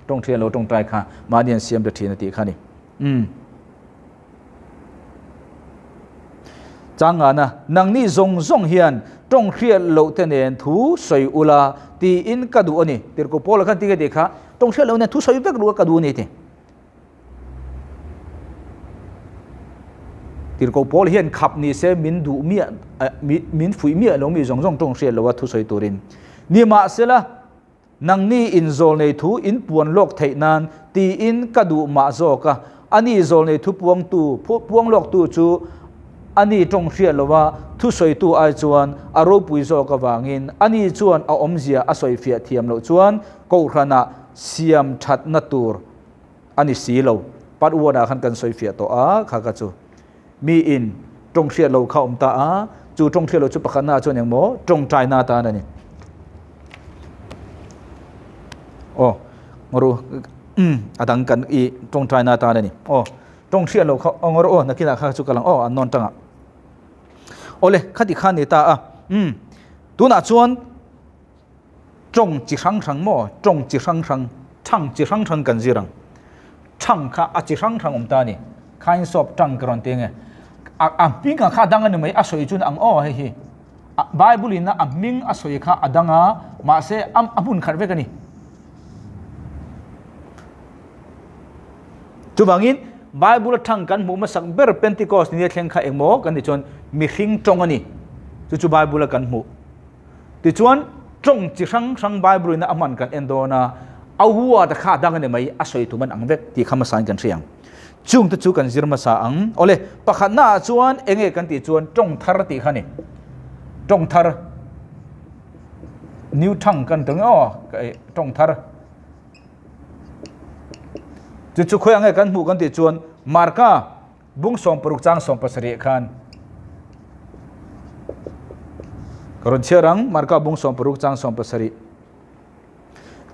tawngthian lo tawngtai kha mahni an siam ta thin a tih kha a ni. Umm. Changana, nangni zawng zawng hian tawng hriat loh te nen thu sawi ula tiin ka duh a ni. Tirhkoh Paula khan tinge tih kha tawng hriat loh nen thu sawi vek ru a ka duh a ni ti. Tirhkoh Paul hian khap ni se min duh miah min fuih miah lo mi zawng zawng tawng hriat lo a thusawi turin. Nimahsela, nangni in zawl nei thu in puan lawk theih nan tiin ka duh mah zawk a, ani zawl nei thu puangtu puang lawktu chu ani tawng hriat lo a thusawitu ai chuan a ropui zawk avangin ani chuan a awmzia a sawifiah thiam loh chuan kohhranah siam thatna tur a ni si lo. Part one ah khan kan sawi fiah tawh a, kha kha chu mi in tawng hriat lo kha awm ta a, chu tawng hriat lo chu pakhatna ah chuan engmaw tawngtaina atan a ni. Aw, ngaw a dang kan i tawngtaina atan a ni. Aw, tawng hriat lo kha aw ngaw aw nakinah kha chu ka lang aw an nawn tangah. Awle, khati khan ni ta a, umm tunah chuan Tawng chi hrang hrang maw? Tawng chi hrang hrang, thang chi hrang hrang kan zir ang. Thang kha a chi hrang hrang awm ta a ni. Kinds of tongue ka rawn ti ange. A hming a kha a dang a ni mai, a sawi chuan ang aw hei hi. Bible in a hming a sawi kha a dang a, mahse a hmun khat vek a ni. Chuvangin Bible atang kan hmuh hmasak ber Pentecost ni a thleng kha engmaw kan tih chuan mihring tawng a ni. Chu chu Bible a kan hmuh. Tichuan tawng chi hrang hrang Bible in a hman kan en dawn a, a word kha a dang a ni mai, a sawi tum an ang vek tih kha hmasa in kan hria ang. Chung te chu kan zir hmasa ang. Awle, pakhatna ah chuan enge kan tih chuan tawng thar tih kha a ni. Tawng thar, new tongue kan ti ang aw, tawng thar. Chu chu khawi ang nge kan hmuh kan tih chuan Marka bung 60 chang 17 khan ka rawn chhiar ang Marka bung 60 chang 17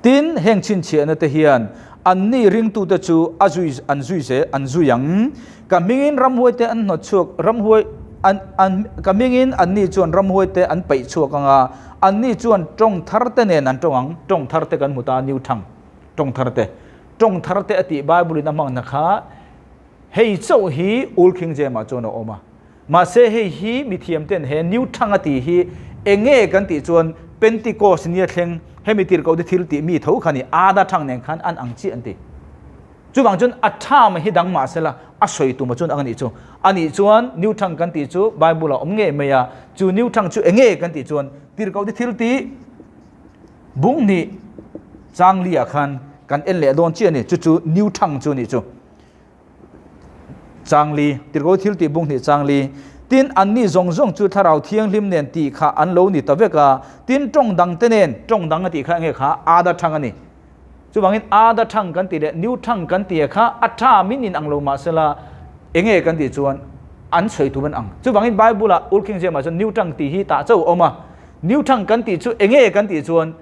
Tin heng chhinchhiahna te hian anni ringtute chu a zui an zui zel an zui ang ka hmingin ramhuai te an hnawt chhuak ramhuai an an ka hmingin anni chuan ramhuai te an paih chhuak anga Anni chuan tawng thar te nen an tawng ang, tawng thar te kan hmu ta a, new tongue, tawng thar te. Tawng thar te a tih Bible in a hmang na kha hei chauh hi Old King James ah chuan a awm a. Mahse hei hi mithiam ten he new tongue a tih hi enge kan tih chuan Pentecost nia thleng hemi tirhkoh te thil tih mi tho kha ni, Ada tongue nen khan an ang chiah an ti. Chuvang chuan a tha mai hi dang mah sela a sawi tumah chuan ang a nih chu. A nih chuan New Tongue kan tih chu Bible ah awm ngei mai a, chu New Tongue chu enge kan tih chuan tirhkoh te thil tih bung hnih chang li ah khan kan en leh dawn chiah a ni, chu chu New Tongue chu a nih chu. Chang li, tirhkoh thil tih bung hnih chang li. Tin, anni zawng zawng chu Thlarau Thianghlim nen tih kha an lo ni ta vek a, tin tawng dang te nen, tawng dang a tih kha enge kha Ada Tongue a ni. Chuvangin Ada tongue kan tih leh New tongue kan tih kha a tha min in ang lo mahsela enge kan tih chuan an sawi tum an ang. Chuvangin Bible ah Old King James ah chuan New tongue tih hi tah chauh a awm a. New tongue kan tih chu enge kan tih chuan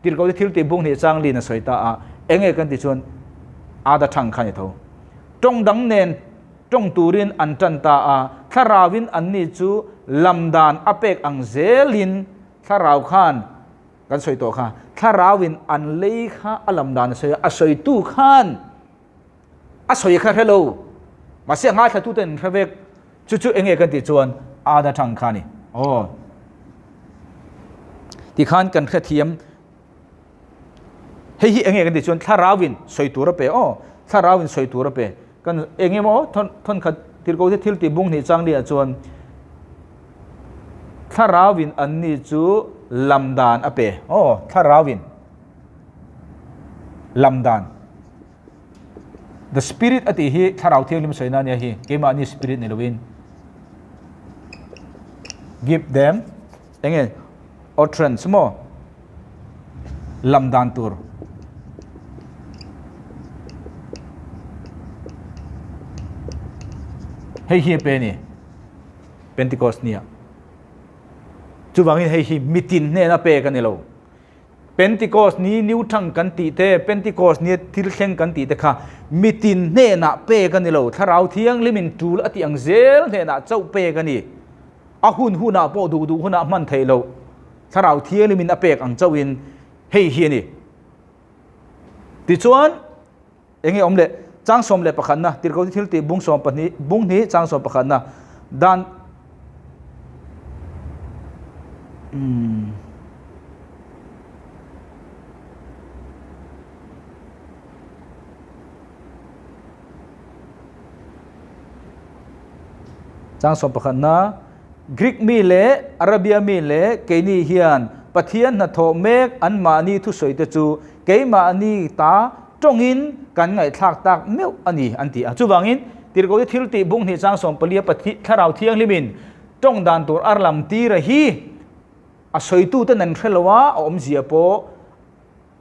tirhkoh te thil tih bung hnih chang lin a sawi ta a, enge kan tih chuan Ada tongue kha a ni tho. Tawng dang nen tawng turin an tan ta a, thlarauin anni chu lam dan a pek ang zelin thlarau khan Kan sawi tawh kha, thlarauin an lei kha a lam dan a sawi a, a sawitu khan a sawi kha hre lo, mahse a ngaithla ten an hre vek, chu chu enge kan tih chuan ada tang kha a ni. Aw. Tikhan kan hrethiam, hei hi enge kan tih chuan thlarauin sawi tur a pe, aw, thlarauin sawi tur a pe. Kan eng emaw thawn khat tirhkoh te thil tih bung hnih chang liah chuan thlarauin anni chu lam dan a pe. Aw, thlarauin lam dan. The spirit a tih hi thlarau thianghlim sawi na ania hi, keimahni spirit ni lovin. Give them enge utterance maw lam dan tur. Hei hi a pe a ni Pentecost nia. Chuvangin hei hi mitin hnena pek a ni lo. Pentecost ni new tongue kan tih te, Pentecost ni thil thleng kan tih te kha mitin hnenah pek a ni lo. Thlarau Thianghlimin tul a tih ang zel hnenah chauh pek a ni. A hun hunah pawh duh duh hunah hman theih loh Thlarau Thianghlimin a pek ang chauhin hei hi a ni. Tichuan, eng nge awm leh? Chang 11na, Tirhkoh thil tih bung 12, bung hnih chang 11na, dan umm. Chang 11na, Greek mi leh Arabia mi leh keini hian Pathian hnathawh mek anmahni thusawi te chu keimahni ta tawngin kan ngaihthlak tak meuh a ni an ti a. Chuvangin, Tirhkohte thil tih bung hnih chang 14 Pathian Thlarau Thianghlimin tawng dan tur a lam tira hi a sawituten an hre lo a, a awmzia pawh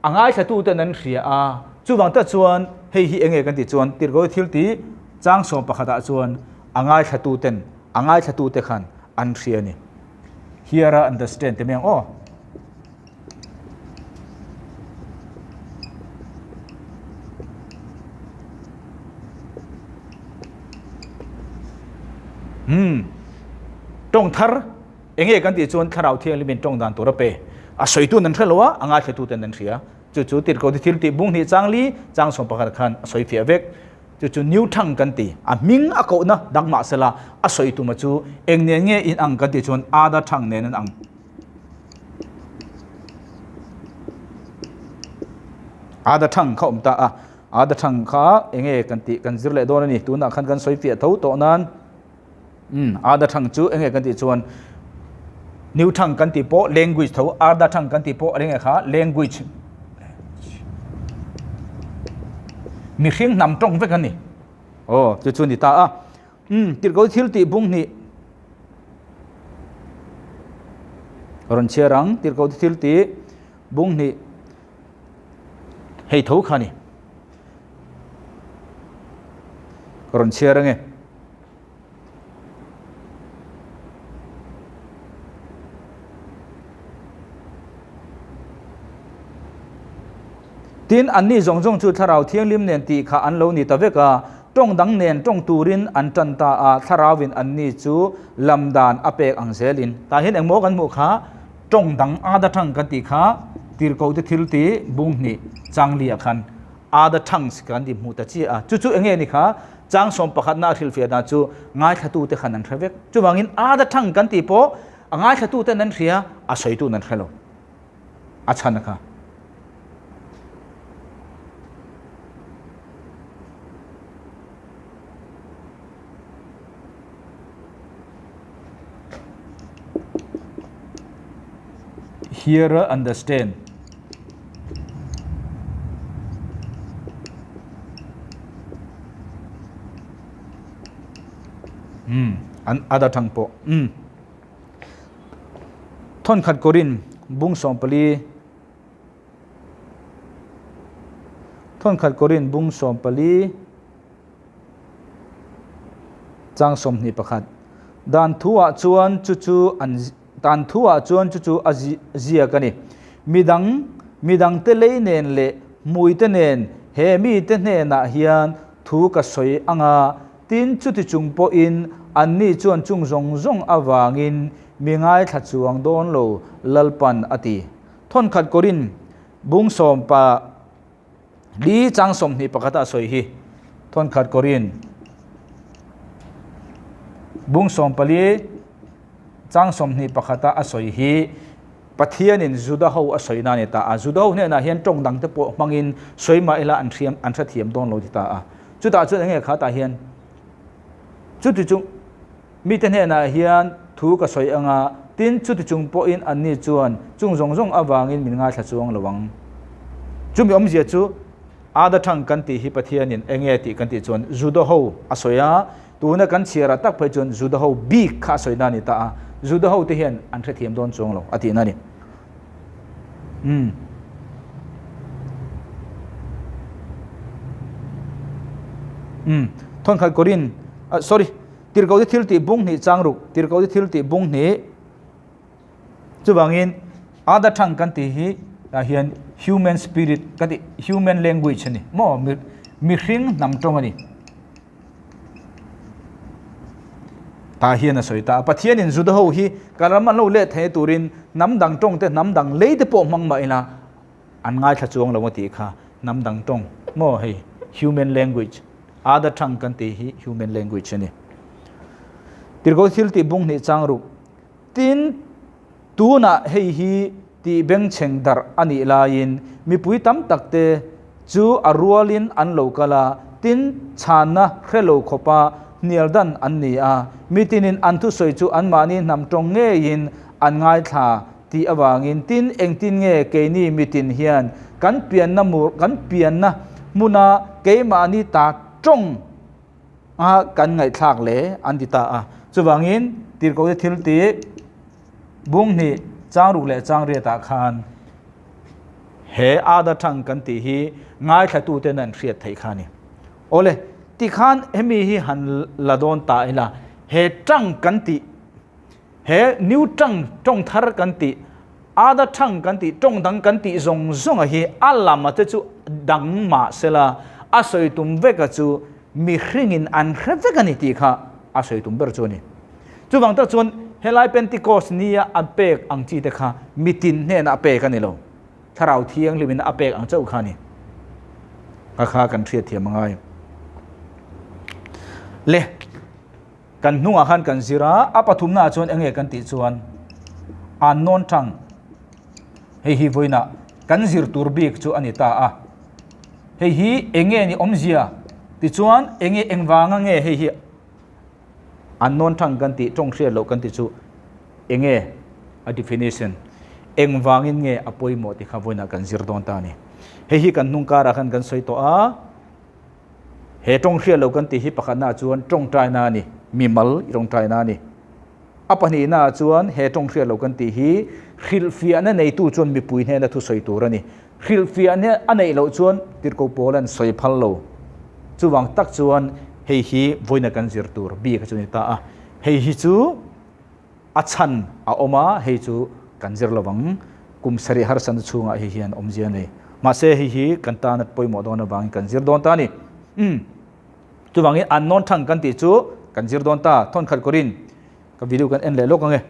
A ngaithlatuten an hria a, chuvang tak chuan hei hi enge kan tih chuan Tirhkoh thil tih chang 11 ah chuan a ngaithlatuten a ngaithlatute khan an hria a ni. Hear a understand ti mai ang aw. Hmm. Tawng thar Enge kan tih chuan Thlarau Thianghlimin tawng dan tur a pe. A sawitu nan hre lo a, a ngaithletu ten an hria. Chu chu Tirhkoh thil tih bung hnih chang li, chang 11 khan a sawi fiah vek. Chu chu new tongue kan ti. A hming a kohna dang mah sela a sawi tuma chu eng nen nge in ang kan tih chuan other tongue nen an ang. Other tongue kha awm ta a. Other tongue kha eng nge kan tih kan zir leh dawn a ni. Tunah khan kan sawi fiah tho tawh nan. Umm other tongue chu eng nge kan tih chuan new tongue kan tih pawh language tho other tongue kan tih pawh eng nge kha language mihring hnam tawng vek a ni. Aw chu chu a ni ta a. Umm tirhkoh thil tih bung hnih rawn chhiar ang tirhkoh thil tih bung hnih hei tho kha a ni. Ka rawn chhiar ange. Tin, anni zawng zawng chu Thlarau Thianghlim nen tih kha an lo ni ta vek a, tawng dang nen tawng turin an tan ta a, Thlarauin anni chu lam dan a pek ang zelin. Tah hian engmaw kan hmuh kha, tawng dang ada thang kan tih kha tirhkohte thil tih bung hnih changli ah khan other tongues kan ti hmuh ta chiah a, chu chu enge ni kha chang sawm pakhatna a hrilhfiah dan chu ngaithlatute khan an hre vek. Chuvangin other tongue kan tih pawh a ngaithlatuten an hria, a sawitun an hre lo. A chhan a kha. Hearer understand. Umm an other tongue pawh umm thawnkhat kawrin bung 14 thawnkhat kawrin bung 14 chang 21 dan thu ah chuan chu chu an Dan thuah chuan chu chu a ziak a ni. Midang, midangte lei nen leh hmuite nen he mite hnenah hian thu ka sawi ang a, tin chuti chung pawhin anni chuan chung zawng zawng avangin mi ngaithla chuang dawn lo, Lalpan a ti. Thawnkhat Korin bung sawmpa li chang 21 a sawi hi. Thawnkhat Korin bung 14 chang 21 a sawi hi Pathianin Juda ho a sawi na a ni ta a. Juda ho hnenah hian tawng dang te pawh hmangin sawi mah ila an hriam an hrethiam dawn lo ti ta a. Chutah chuan enge kha tah hian chuti chung mite hnenah hian thu ka sawi anga tin chuti chung pawhin anni chuan chung zawng zawng avangin min ngaithla chuang lo ang. Chumi awmzia chu Ada thang kan tih hi Pathianin enge tih kan tih chuan Juda ho a sawi a, Tuna kan chhiarah tak phei chuan Juda ho bik kha a sawi na a ni ta a, Juda ho te hian an hrethiam dawn chuang lo a tihna a ni. Umm. Umm. Thawnkhat Korin, ah sorry, Tirhkohte thil tih bung hnih chang ruk, Tirhkohte thil tih bung hnih chuvangin other tongue kan tih hi tah hian human spirit ka tih human language a ni maw mihring hnam tawng a ni. Tah hian a sawi ta a, Pathianin Juda ho hi ka ram an lo let thei turin hnam dang tawng te, hnam dang lei te pawh hmang mah ila an ngaithla chuang lo a tih kha hnam dang tawng maw hei human language other tongue kan tih hi human language a ni. Tirhkoh thil tih bung hnih chang ruk tin tunah hei hi tih bengchheng darh a nih laiin mipui tam tak te chu a rualin an lo kal a, tin chhanna hre lo khawpa hnial dan an ni a, mitinin an thusawi chu anmahni hnam tawng ngeiin an ngaithla tih avangin tin engtin nge keini mitin hian kan pianna mur kan pianna hmuna keimahni ta tawng a kan ngaihthlak le an ti ta a. Chuvangin tirhkohte thil tih Bung hnih chang ruk leh chang riatah khan he other tongue kan tih hi ngaithlatuten an hriat theih kha a ni. Awle, tikhan hemi hi han la dawn ta ila, he tongue kan tih, he new tongue, tawng thar kan tih, other tongue kan tih, tawng dang kan tih zawng zawnga hi a lama te chu dang mah sela, a sawi tum veka chu mihringin an hre vek a ni tih kha a sawi tum ber chu a ni. Chuvang tak chuan helai Pentecost nia a pek ang chi te kha mitin hnenah a pek a ni lo. Thlarau Thianghlimin a pek ang chauh kha a ni. Kha kha kan hriatthiam a ngai. Le, kan hnungah khan kan zir a, a pathumnaah chuan enge kan tih chuan unknown tongue hei hi vawiinah kan zir tur bik chu a ni ta a. Hei hi enge ni awmzia tichuan enge engvanga nge hei hi unknown tongue kan tih tawng hriat loh kan tih chu enge a definition engvangin nge a pawimawh tih kha vawiinah kan zir dawn ta a ni. Hei hi kan hnung karah khan kan sawi tawh a. He tawng hriat loh kan tih hi pakhatnaah chuan tawngtaina a ni, mimal i tawngtaina a ni. A pahnihnaah chuan he tawng hriat loh kan tih hi hrilhfiahna neitu chuan mipui hnena thusawi tur a ni. Hrilhfiahna a neih loh chuan tirhkoh pawl an sawi phal lo. Chuvang tak chuan hei hi vawiina kan zir tur bik a chu ni ta a. Hei hi chu. A chhan a awm a, hei chu kan zir lo vang. Kum sarih harsatna chhungah hei hian awmzia a nei. Mahse hei hi kan tana pawimawh dawn avangin kan zir dawn ta a ni. Umm. Chuvangin unknown tongue kan tih chu kan zir dawn ta. Thawnkhat kawrin ka video kan en leh lawk ang e.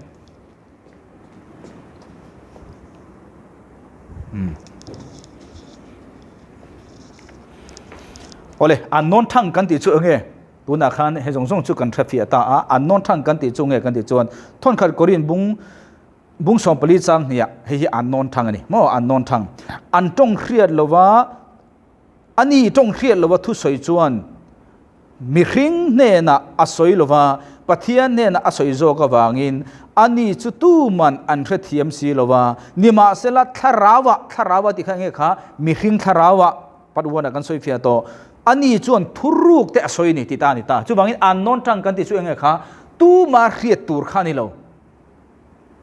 Umm. Awle, unknown tongue kan tih chu eng nge? Tunah khan he zawng zawng chu kan hre fiah ta a, an nawn than kan tih chu nge kan tih chuan Thawnkhat Korin bung bung 14 chang hniah hei hi an nawn thang a ni maw an nawn thang an tawng hriat lova ani tawng hriat lova thusawi chuan mihring hnenah a sawi lova Pathian hnenah a sawi zawk avangin ani chu tuman an hrethiam si lova nimahsela thlarauah thlarauah tih kha enge kha mihring thlarauah Part one ah kan sawi fiah tawh. Ani chuan thuruk te a sawi a ni tih ta a ni ta. Chuvangin unknown tongue kan tih chu enge kha tuma hriat tur kha a ni lo.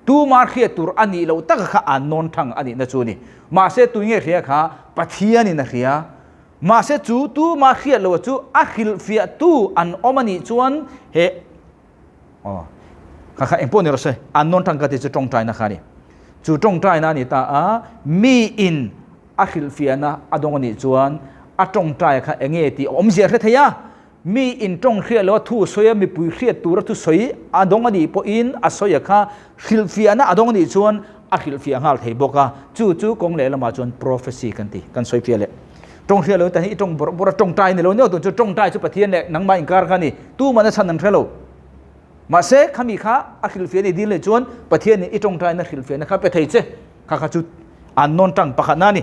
Tuma hriat tur a nih loh taka kha unknown tongue a nihna chu a ni. Mahse tui nge hria kha Pathianin a hria. Mahse chu tuma hriat loh chu a hrilhfiah tu an awm a nih chuan he aw kha kha engpawh ni rawh se unknown tongue ka tih chu tawngtaina kha a ni. Chu tawngtaina a ni ta a miin A hrilhfiahna a dawng a nih chuan a tawngtai kha eng nge tih a awmzia hre thei a, mi in tawng hriat loh a thu sawi a mipui hriat tura thusawi a dawng a nih pawhin a sawi a kha hrilhfiahna a dawng a nih chuan a hrilhfiah nghal thei bawk a, chu chu kawng leh lamah chuan prophecy kan ti, kan sawi fiah leh. Tawng hriat loh tan hi i tawng bawrh bawrh a tawngtai ni lo nia tun chu tawngtai chu Pathian leh nangmah inkar kha a ni, tuman a chhan an hre lo. Mahse khami kha a hrilhfiah ni dil leh chuan Pathianin i tawngtaina hrilhfiahna kha pe thei che. Kha kha chu an nawn tang pakhatna a ni.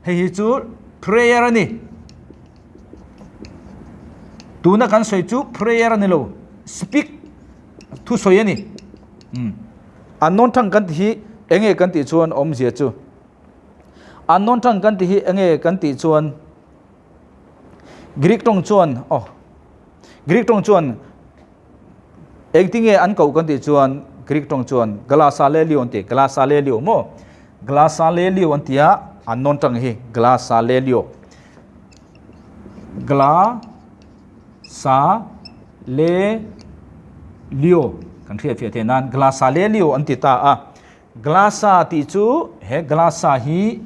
Hei hi chu prayer a ni. Tuna kan sawi chu prayer a ni lo, speak thu sawi a ni. Um. An nawn tang kan tih hi enge kan tih chuan awmzia chu. An nawn tang kan tih hi enge kan tih chuan Greek tawng chuan oh Greek tawng chuan Engtinge an koh kan tih chuan Greek tawng chuan Glasalelio an ti, Glasalelio maw? Glasalelio an tia an nawn tang hi Glasalelio. Gla sa le lio kan hriat fiah theih nan Glasalelio an ti ta a. Glasa tih chu he glasa hi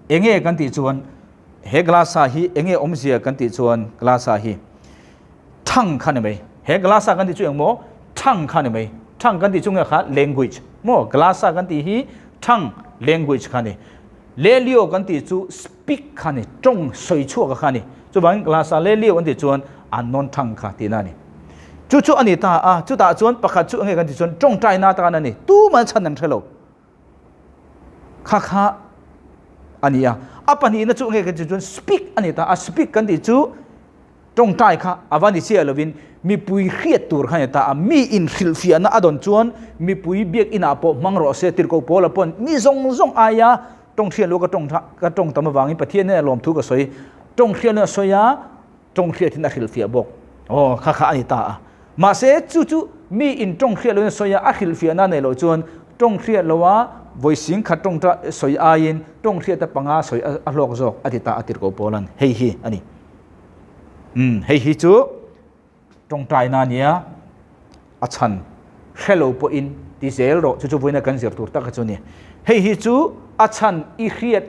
enge kan tih chuan he glasa hi enge awmzia kan tih chuan glasa hi Tongue kha ni mai. He glasa kan tih chu eng maw? Tongue kha ni mai. Tongue kan tih chu nge kha language maw? Glasa kan tih hi tongue, language kha ni. Lelio kan tih chu speak kha ni, tawng sawi chhuak kha ni. Chuvangin glasa lelio an tih chuan unknown tongue kha tihna a ni. Chu chu a ni ta a, chutah chuan pakhat chu enge kan tih chuan tawngtaina atan a ni. Tuman chhan an hre lo. Kha kha a ni a. A pahnihna chu enge kan tih chuan speak a ni ta a. Speak kan tih chu Tawngtai kha a va ni chiah lovin mipui hriat tur kha a ni ta a, mi inhrilhfiahna a dawn chuan mipui biakinah pawh hmang rawh se, tirhkoh Paula paw'n mi zawng zawng aia tawnghriat lo ka tawng ka tawng tam avangin Pathian hnenah lawmthu ka sawi, tawnghriat a sawi a, tawnghriat in a hrilhfiah bawk. Aw, kha kha a ni ta a. Mahse, chu chu mi in tawnghriat loin a sawi a, a hrilhfiahna a neih loh chuan tawnghriat loa vawi sing khat tawngta sawi aiin tawnghriata panga sawi a hlawk zawk a ti ta a, tirhkoh Paula'n hei hi a ni. Umm hei hi chu tawngtaina a nia, a chhan hre lo pawhin ti zel rawh chu chu vawiina kan zir tur tak a chu ni. Hei hi chu a chhan i hriat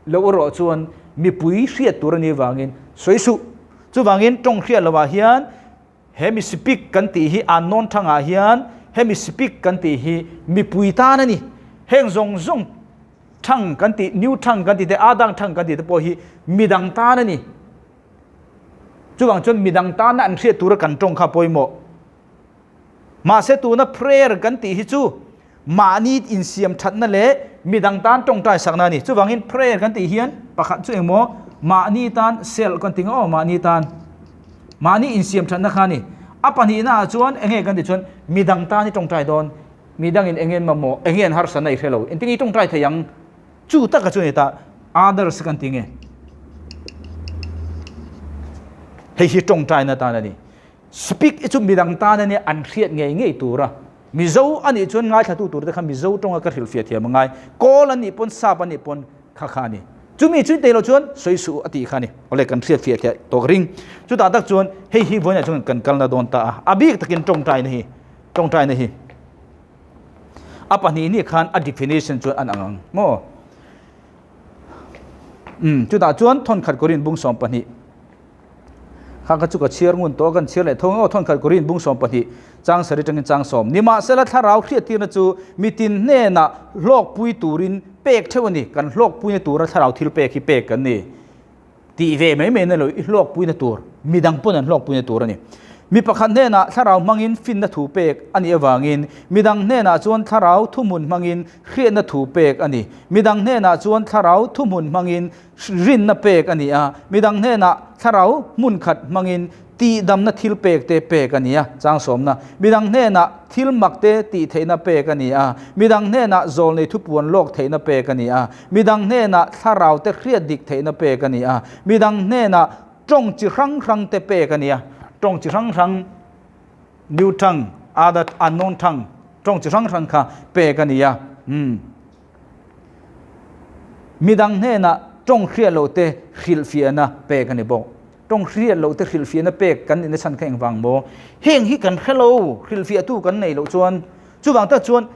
loh erawh chuan mipui hriat tur a nih vangin sawi suh. Chuvangin tawng hriat lovah hian hemi speak kan tih hi an nawn thangah hian hemi speak kan tih hi mipui tan a ni. Heng zawng zawng Thang kan tih, new thang kan tih te, adang thang kan tih te pawh hi midang tan a ni. Chuvang chuan midang tana an hriat tura kan tawng kha pawimawh. Mahse tuna prayer kan tih hi chu mahni insiam thatna leh midang tan tawngtai sakna a ni. Chuvangin prayer kan tih hian pakhat chu engmaw mahni tan selh kan ti ngawh aw mahni tan mahni insiam thatna kha a ni. A pahnihna ah chuan enge kan tih chuan midang tan i tawngtai dawn, midangin enge an mamawh, enge an harsatna i hre lo, engtin i tawngtai thei ang? Chu taka chu a ni ta, others kan ti nge? Hei hi tawngtaina tan a ni. Speak hi chu midang tan a nia an hriat ngei ngei tur a. Mizo a nih chuan ngaithlatu tur te kha Mizo tawnga ka hrilhfiah thiam a ngai. Kawl an nih pawn sap an nih pawn kha kha a ni. Chumi chu intei loh chuan sawi suh a tih kha a ni. Awle kan hriatfiah thiah tawk ring. Chutah tak chuan hei hi vawiinah chuan kan kalna dawn ta a. A bik takin tawngtaina hi tawngtaina hi a pahnihni khan a definition chuan an ang ang maw? Umm chutah chuan thawnkhat Korin bung 12. Kha kha chu ka chhiar ngun tawh a, kan chhiar leh tho ang aw, thawnkhat Korin bung 12 chang sarih atangin chang sawm. Nimahsela thlarau hriattirna chu mitin hnenah hlawkpui turin pek theuh a ni, kan hlawkpuina tura thlarau thil pek hi pek kan ni. Tih ve mai mai na lo, i hlawkpuina tur, midang pawn an hlawkpuina tur a ni. Mi pakhat hnenah thlarau hmangin finna thu pek a nih avangin midang hnenah chuan thlarau thuhmun hmangin hriatna thu pek a ni. Midang hnenah chuan thlarau thuhmun hmangin Rinna pek a ni a, midang hnenah thlarau hmun khat hmangin tihdamna thil pek te pek a ni a, chang sawmna. Midang hnenah thil mak te tih theihna pek a ni a, midang hnenah zawlnei thupuan lawk theihna pek a ni a, midang hnenah thlarau te hriat dik theihna pek a ni a, midang hnenah tawng chi hrang hrang te pek a ni a, tawng chi hrang hrang, new tongue, other unknown tongue, tawng chi hrang hrang kha pek a ni a. Umm. Midang hnenah tawng hriat loh te hrilhfiahna pek a ni bawk. Tawng hriat loh te hrilhfiahna pek kan nihna chhan kha engvang maw? Heng hi kan hre lo, hrilhfiahtu kan nei loh chuan. Chuvang tak chuan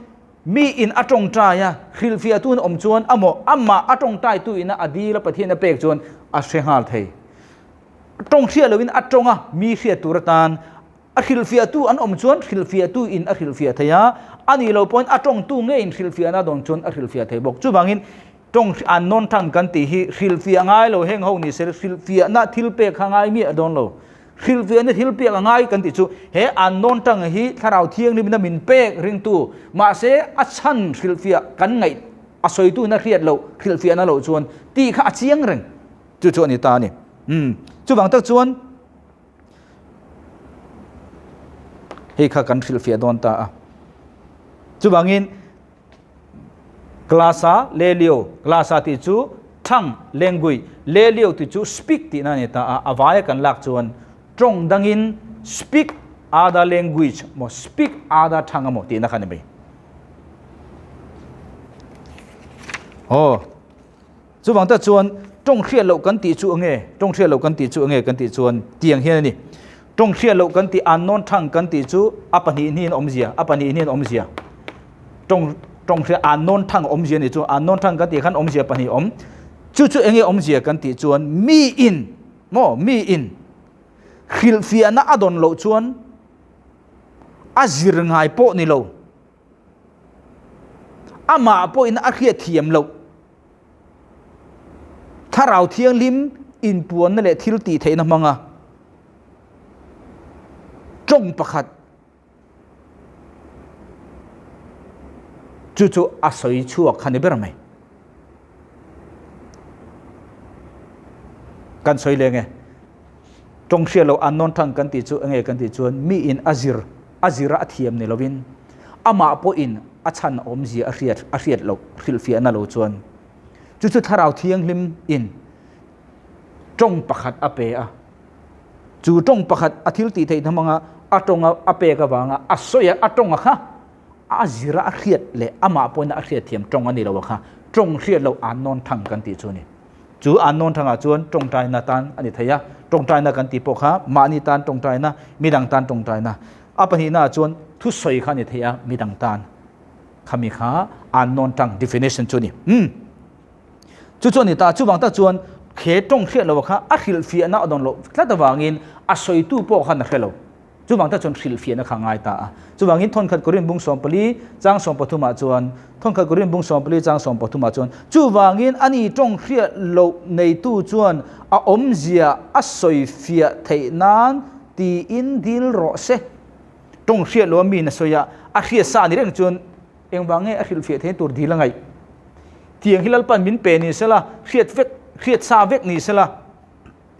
mi in a tawngtai a, hrilhfiahtu in awm chuan amaw amah a tawngtaitu ina a dil a Pathian a pek chuan a hre nghal thei. Tawng hriat lohin a tawng a, mi hriat tur atan A hrilhfiahtu an awm chuan hrilhfiahtu in a hrilhfiah thei a, a nih loh pawhin a tawngtu nge in hrilhfiahna dawn chuan a hrilhfiah thei bawk. Chuvangin tawng an nawn thang kan tih hi hrilhfiah ngai lo heng ho ni se hrilhfiahna thil pek kha ngai miah dawn lo. Hrilhfiahna thil pek a ngai kan tih chu he an nawn thang hi Thlarau Thianghlimna min pek ringtu mahse a chhan hrilhfiah kan ngaih a sawitu in a hriat loh hrilhfiahna loh chuan tih kha a chiang reng chu chu a ni ta a ni. Umm chuvang tak chuan. Hei kha kan hrilhfiah dawn ta a. Chuvangin Glasa Lelio, Glasa tih chu tongue, language, Lelio tih chu speak tihna a ni ta a. A vaia kan lak chuan tawng dangin speak other language maw speak other tongue emaw tihna kha a ni mai. Aw. Chuvang tak chuan tawng hriat loh kan tih chu enge? Tawng hriat loh kan tih chu enge kan tih chuan tiang hian a ni. Tawng hriat loh kan tih unknown tongue kan tih chu a pahnih hnihin awmzia, a pahnih hnihin awmzia. Tawng tawng hriat unknown tongue awmzia ni chu unknown tongue kan tih khan awmzia pahnih awm. Chu chu enge awmzia kan tih chuan mi in maw mi in hrilhfiahna a dawn loh chuan a zir ngai pawh ni lo. Amah pawhin a hriat thiam loh. Thlarau Thianghlim inpuanna leh thil tih theihna hmanga tawng pakhat chu chu a sawi chhuak kha ni ber mai. Kan sawi leng e. Tawng hriat loh unknown tongue kan tih chu enge kan tih chuan mi in a zir a zira a thiam ni lovin amah pawhin a chhan awmzia a hriat a hriat loh hrilhfiahna lo chuan chu chu thlarau thianghlim in tawng pakhat a pe a chu tawng pakhat a thil tih theih hmanga a tawng a pek avanga a sawi a tawng a kha a zira a hriat leh amah pawhin a hriat thiam tawng a ni lo a kha tawng hriat loh unknown tongue kan tih chu a ni. Chu an nawn thangah chuan tawngtaina tan a ni thei a, tawngtaina kan tih pawh kha mahni tan tawngtaina, midang tan tawngtaina. A pahnihnaah chuan thusawi kha a ni thei a, midang tan. Khami kha an nawn tang definition chu a ni. Umm. Chu chu a ni ta, chuvang tak chuan he tawng hriat loh kha a hrilhfiahna a dawn loh tlat avangin a sawitu pawh khan a hre lo. Chuvang tak chuan hrilhfiahna kha a ngai ta a. Chuvangin thawnkhat Korin bung 14 chang 13 ah chuan thawnkhat Korin bung 14 chang 13 ah chuan chuvangin ani tawng hriat loh neitu chuan a awmzia a sawifiah theih nan tiin dil rawh se. Tawng hriat loh a mi in a sawi a, a hriat sa ni reng chuan engvang nge a hrilhfiah theih tur dil a ngaih? Tiang hi Lalpan min pe ni sela, hriat vek, hriat sa vek ni sela.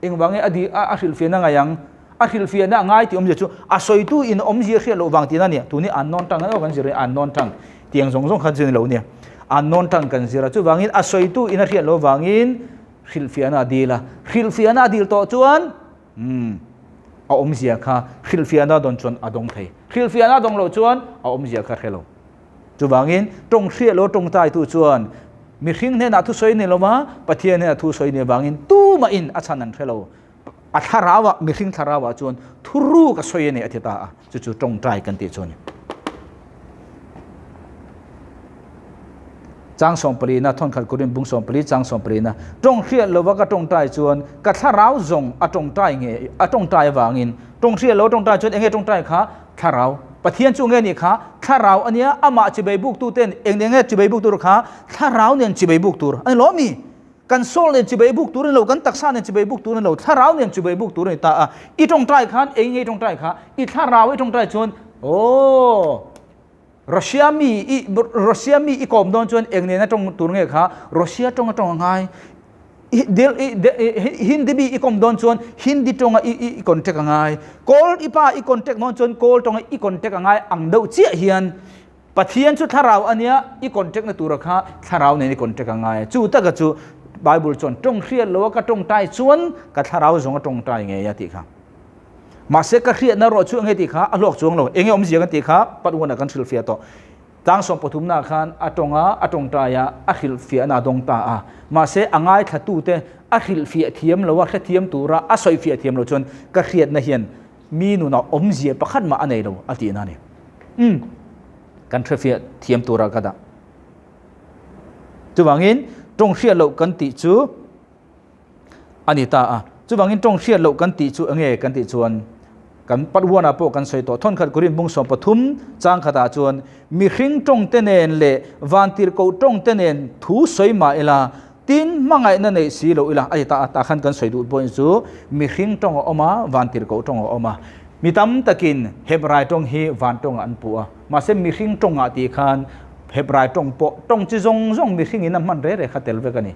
Engvang nge a di a hrilhfiahna ngai ang? A hrilhfiahna a ngai tih awmzia chu a sawitu in awmzia hriat loh vang tihna a nia. Tuni unknown tongue erawh kan zir a, unknown tongue tiang zawng zawng kha chu ni lo nia. Unknown tongue kan zir a, chuvangin a sawitu in a hriat loh vangin hrilhfiahna a dil a. Hrilhfiahna a dil tawh chuan umm a awmzia kha hrilhfiahna a dawn chuan a dawng thei. Hrilhfiahna a dawng loh chuan a awmzia kha hre lo. Chuvangin, tawng hriat lo tawngtaitu chuan mihring hnenah thusawi ni lova Pathian hnenah thusawi ni avangin tumahin a chhan an hre lo. A thlarauah, mihring thlarauah chuan thuruk a sawi a ni a ti ta a, chu chu tawngtai kan tih chu a ni. Chang sawmpalina, thawnkhat Korin bung sawmpali chang sawmpalina, tawng hriat lova ka tawngtai chuan ka thlarau zawng a tawngtai nge a tawngtai avangin tawng hriat lo tawngtai chuan enge tawngtai kha Thlarau. Pathian chu nge nih kha? Thlarau a nia, amah chibei buk tu ten eng nen nge chibei buk tur kha? Thlarau nen chibei buk tur a ni lo mi? Kan soul nen chibei buk tur a ni lo, kan taksa nen chibei buk tur a ni lo, thlarau nen chibei buk tur a ni ta a. I tawngtai khan eng nge i tawngtai kha? I thlarau i tawngtai chuan aw Russia mi i Russia mi i kawm dawn chuan eng nena tawng tur nge kha? Russia tawng a tawng a ngai. Hindi mi i kawm dawn chuan Hindi tawnga i i contact a ngai. Kawl i pa i contact dawn chuan kawl tawnga i contact a ngai ang deuh chiah hian Pathian chu thlarau a nia, i contact na tura kha thlarau nen i contact a ngai. Chu taka chu Bible chuan tawng hriat lo a ka tawngtai chuan ka thlarau zawng a tawngtai ngei a tih kha. Mahse ka hriatna erawh chu enge tih kha a hlawk chuang lo. Enge awmzia kan tih kha Pathuana kan hrilhfiah tawh. Tlang sawmpathumnaah khan a tawng a, a tawngtai a, a hrilhfiahna a dawng ta a. Mahse a ngaithlatute a hrilhfiah thiam lo a, hrethiam tura a sawifiah thiam lo chuan ka hriatna hian mi nunah awmzia pakhat mah a nei lo a tihna a ni. Umm, kan hrefiah thiam tura ka dah. Chuvangin tawng hriat loh kan tih chu a ni ta a. Chuvangin tawng hriat loh kan tih chu enge kan tih chuan kan Pathuanah pawh kan sawi tawh. Thawnkhat Korin bung 13 chang khatah chuan mihring tawng te nen leh vantirhkoh tawng te nen thu sawi mah ila tin hmangaihna neih si loh ila a ti ta a. Tah khan kan sawi duh pawhin chu mihring tawng a awm a, vantirhkoh tawng a awm a. Mi tam takin Hebrai tawng hi van tawngah an puh a. Mahse mihring tawngah tih khan Hebrai tawng pawh tawng chi zawng zawng mihringin a hman reh reh kha tel vek a ni.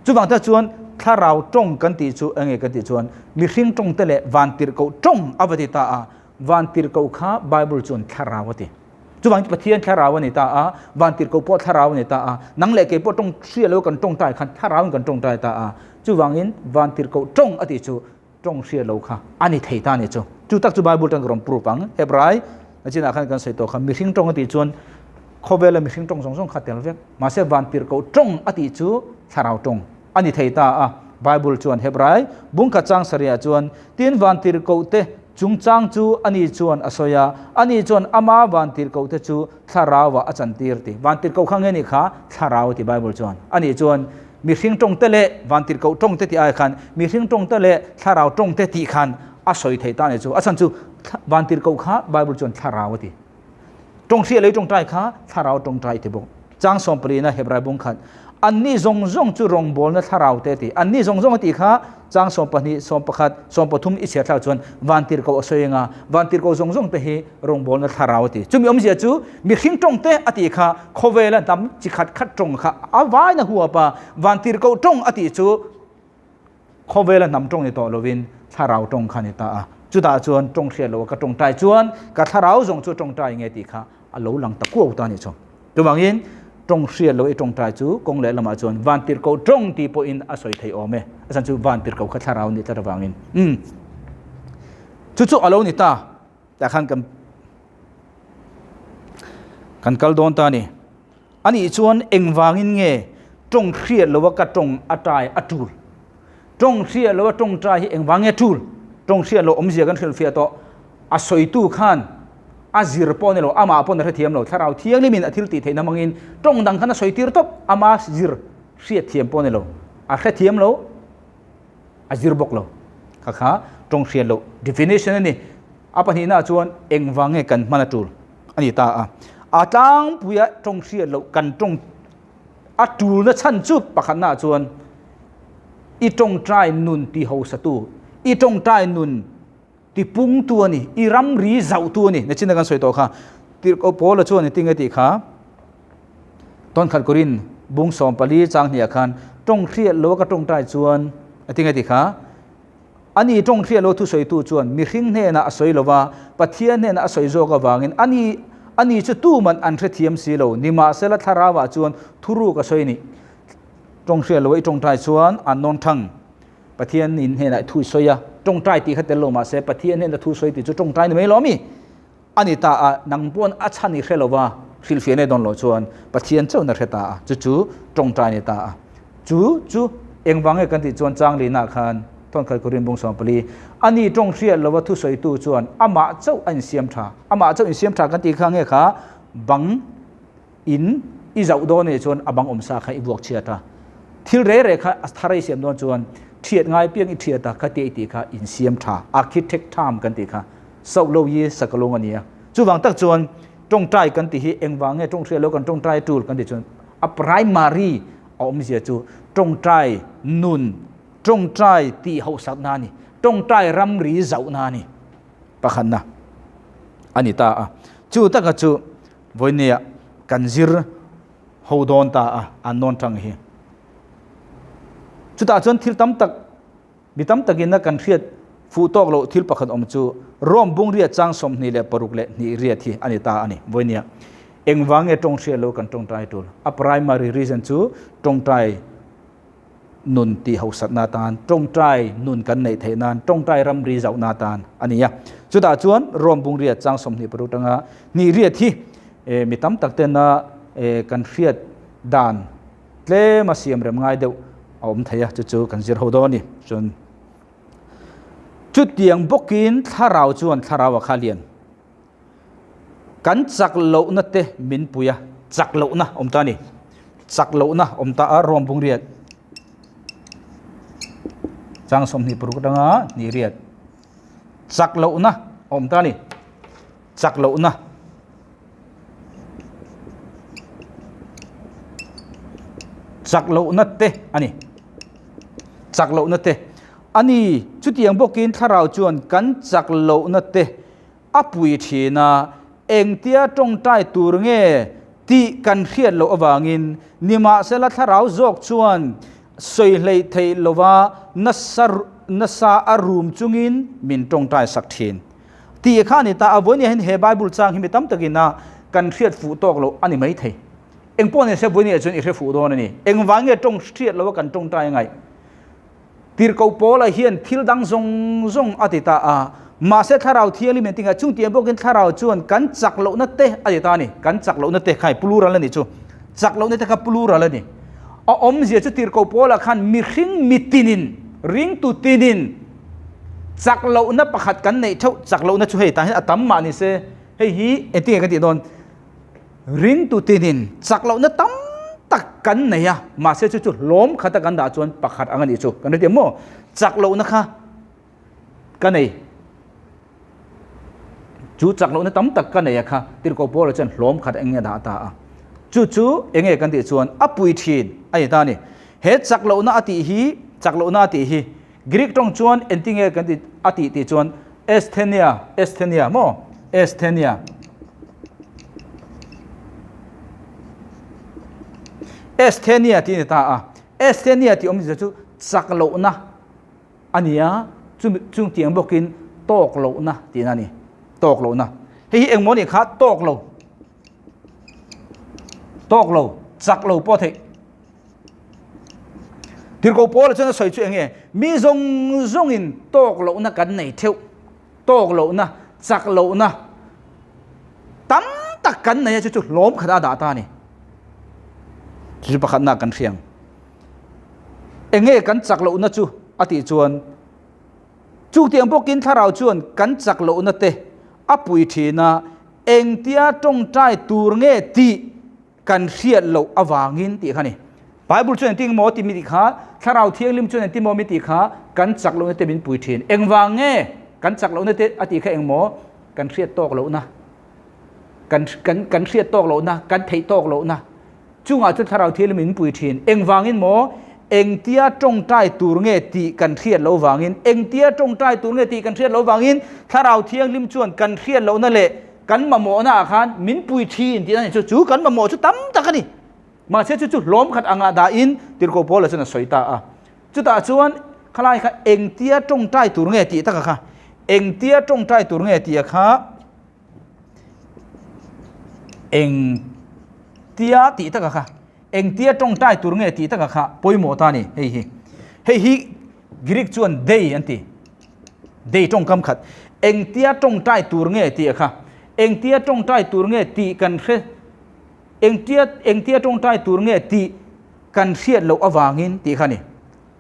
Chuvang te chuan thlarau tawng kan tih chu enge kan tih chuan mihring tawng te leh vantirhkoh tawng a va ti ta a, vantirhkoh kha Bible chuan thlarau a ti. Chuvang chu Pathian thlarau a ni ta a, vantirhkoh pawh thlarau a ni ta a, nang leh kei pawh tawng hria lo kan tawngtai khan thlarauin kan tawngtai ta a, chuvangin vantirhkoh tawng a tih chu tawng hria lo kha a ni thei ta a ni chu. Chu tak chu Bible tang ka rawn proof ang. Hebrai nachinah khan kan sawi tawh kha mihring tawng a tih chuan khawvela mihring tawng zawng zawng kha tel vek. Mahse vantirhkoh tawng a tih chu thlarau tawng a ni thei ta a. Bible chuan Hebrai bungkhat chang sarihah chuan tin vantirhkoh te chungchang chu ani chuan a sawi a, ani chuan ama vantirhkoh te chu thlarauah a chantir ti. Vantirhkoh kha nge ni kha? Thlarau a ti Bible chuan. Ani chuan Mihring tawngte leh vantirhkoh tawngte tih ai khan mihring tawngte leh thlarau tawngte tih khan a sawi theih ta a ni chu. A chhan chu vantirhkoh kha Bible chuan thlarau a ti. Tawng hriat lei tawngtai kha thlarau tawngtai ti bawk. Chang sawmpalina Hebrai bung khat anni zawng zawng chu rawngbawlna thlarau te a ti. Anni zawng zawng a tih kha chang 12, 11, 13 i chhiar thlak chuan vantirhkoh a sawi anga vantirhkoh zawng zawng te hi rawngbawlna thlarau a ti. Chumi awmzia chu mihring tawng te a tih kha khawvela hnam chi khat khat tawng kha a vaina huap a, vantirhkoh tawng a tih chu khawvela hnam tawng ni tawh lovin thlarau tawng kha a ni ta a. Chutah chuan tawng hriat loh a ka tawngtai chuan ka thlarau zawng chu tawngtai nge tih kha a lo lang ta kuau ta a nih chu. Chuvangin tawng hriat loh i tawngtai chu kawng leh lamah chuan vantirhkoh tawng tih pawhin a sawi thei awm e. A chhan chu vantirhkoh kha thlarau ni tlat avangin. Umm. Chu chu a lo ni ta. Tah khan kan kan kal dawn ta a ni. Anih chuan engvangin nge tawng hriat loha ka tawng a tai a tul? Tawng hriat loha tawngtai hi engvang nge tul? Tawng hriat loh awmzia kan hrilhfiah tawh. A sawitu khan a zir pawh a ni lo, amah pawh a hrethiam lo. Thlarau Thianghlimin a thil tih theihna hmangin tawng dang khan a sawi tir tawp, ama zir hriatthiam pawh a ni lo. A hrethiam lo. A zir bawk lo. Kha kha tawng hriat loh definition a ni. A pahnihna chuan engvang nge kan hman a tul a ni ta a. A tlangpuia tawng hriat loh kan tawng a tulna chhan chu pakhatna chuan i tawngtai nun ti hosatu, i tawngtai nun ti pungtu a ni, i ramri zauhtu a ni. Nachina kan sawi tawh kha. Tirhkoh Paula chuan engtin nge tih kha? Tawnkhat Korin bung 14 chang hniah khan tawng hriat lo a ka tawngtai chuan engtin nge tih kha? Ani tawng hriat lo thusawitu chuan mihring hnenah a sawi lova, Pathian hnenah a sawi zawk avangin ani ani chu tuman an hrethiam si lo. Nimahsela thlarauah chuan thuruk a sawi a ni. Tawng hriat lo a i tawngtai chuan an nawn thang. Pathian in hnenah i thu i sawi a, tawngtai tih kha tel lo mahse Pathian hnena thu sawi tih chu tawngtai ni mai lo ami? A ni ta a, nang pawn a chhan i hre lo va, hrilhfiah nei dawn lo chuan Pathian chauhin a hre ta a, chu chu tawngtai ni ta a. Chu chu engvang nge kan tih chuan Changlina khan Thawnkhat Korin bung 14, A ni tawng hriat lova thusawitu chuan amah chauh a insiam tha, amah chauh insiam tha kan tih kha nge kha bang in i zauh dawn anih chuan a bang awmsa kha i vuak chhiat a, thil reh reh kha a thar i siam dawn chuan thiat ngai piang i thiat a, khatia i tih kha insiam tha, architect term kan tih kha sauh lo hi sakalung a ni a. Chuvang tak chuan tawngtai kan tih hi engvang nge tawng hriat lo kan tawngtai tul kan tih chuan a primary a awmzia chu tawngtai nun, tawngtai tih hauhsakna a ni, tawngtai ramri zauhna a ni pakhatna a ni ta a. Chu taka chu Vawinia kan zir ho dawn ta a, an nawn tang hi. Chutah chuan thil tam tak, mi tam takin a kan hriat fuh tawk loh thil pakhat awm chu Rome bung riat chang 26 leh hnih riat hi a ni ta a ni. Vawinia engvang nge tawng hriat lo kan tawngtai tul? A primary reason chu tawngtai nun tih hausatna atan, tawngtai nun kan neih theih nan, tawngtai ramri zauhna atan a ni a. Chutah chuan Rome bung riat chang 26 atanga hnih riat hi mi tam tak tena kan hriat dan tlema siam rem ngai deuh a awm thei a, chu chu kan zir ho dawn a ni. Chuan chutiang bawkin thlarau chuan thlarau a kha lian Kan chak lohna te min pui a, chak lohna awm ta a ni. Chak lohna awm ta a Rome bung riat chang 26 atanga hnih riat. Chak lohna awm ta a ni. Chak lohna. Chak lohna te a ni. Chak lohna te a ni. Chutiang bawkin thlarau chuan kan chak lohna te A pui thin a, engtia tawngtai tur nge tih kan hriat loh avangin nimahsela thlarau zawk chuan sawi hleih theih lova nasa nasa a rum chungin min tawngtai sak thin. Tih kha a ni ta a, vawinia hian he Bible chang hi mi tam takin a kan hriat fuh tawk loh a ni mai thei. Engpawh nise vawinia chuan i hre fuh dawn a ni. Engvang nge tawng hriat loha kan tawngtai a ngaih? Tirhkoh Paula hian thil dang zawng zawng a ti ta a, mahse Thlarau Thianghlim in tinga chung tiang bawkin Thlarau chuan kan chak lohna te a ti ta a ni. Kan chak lohna te kha plural a ni chu. Chak lohna te kha plural a ni. A awmzia chu Tirhkoh Paula khan mihring mitinin, ringtu tinin chak lohna pakhat kan neih theuh, chak lohna chu hei tah hian a tam mah ni se, hei hi engtin nge kan tih dawn? Ringtu tinin chak lohna tam tak kan nei a, mahse chu chu hlawm khata kan dah chuan pakhat ang a nih chu. Kan hre thiam maw? Chak lohna kha ka nei. Chu chak lohna tam tak ka nei a kha Tirhkoh Paula chuan hlawm khat eng nge a dah ta a. Chu chu eng nge kan tih chuan a pui thin a ni ta a ni. He chak lohna a tih hi, chak lohna a tih hi Greek tawng chuan engtinge kan tih a tih tih chuan Esthenia, Esthenia maw? Esthenia. Esthenia tih a ni ta a. Esthenia tih awmzia chu chak lohna a ni a, chumi chung tiang bawkin tawk lohna tihna a ni. Tawk lohna. Hei hi engmaw nih kha tawk lo. Tawk lo, chak lo pawh theih. Tirhkoh Paula chuan a sawi chu eng nge? Mi zawng zawngin tawk lohna kan nei theuh, tawk lohna, chak lohna tam tak kan nei a, chu chu hlawm khat a dah ta a ni. Chu chu pakhatna kan hriang. Eng nge kan chak lohna chu a tih chuan chutiang bawkin thlarau chuan kan chak lohna te a pui thin a, engtia tawngtai tur nge tih kan hriat loh avangin tih kha ni. Bible chuan engtin maw ti mi tih kha, Thlarau Thianghlim chuan engtin maw mi tih kha kan chak lohna te min pui thin. Engvang nge? Kan chak lohna te a tih kha engmaw? Kan hriat tawk lohna, kan kan kan hriat tawk lohna, kan theih tawk lohna chungah chuan Thlarau Thianghlim min pui thin. Engvangin maw? Engtia tawngtai tur nge tih kan hriat loh vangin, engtia tawngtai tur nge tih kan hriat loh vangin Thlarau Thianghlim chuan kan hriat lohna leh kan mamawhna ah khan min pui thin tih a ni chu. Chu kan mamawh chu tam tak a ni. Mahse chu chu hlawm khat angah dahin Tirhkoh Paula chuan a sawi ta a. Chutah chuan khalai kha engtia tawngtai tur nge tih taka kha, engtia tawngtai tur nge tih a kha engtia tih taka kha, engtia tawngtai tur nge tih taka kha pawimawh ta a ni hei hi. Hei hi Greek chuan dei an ti, dei tawngkam khat. Engtia tawngtai tur nge tih a kha, engtia tawngtai tur nge tih kan hre, engtia engtia tawngtai tur nge tih kan hriat loh avangin tih kha a ni.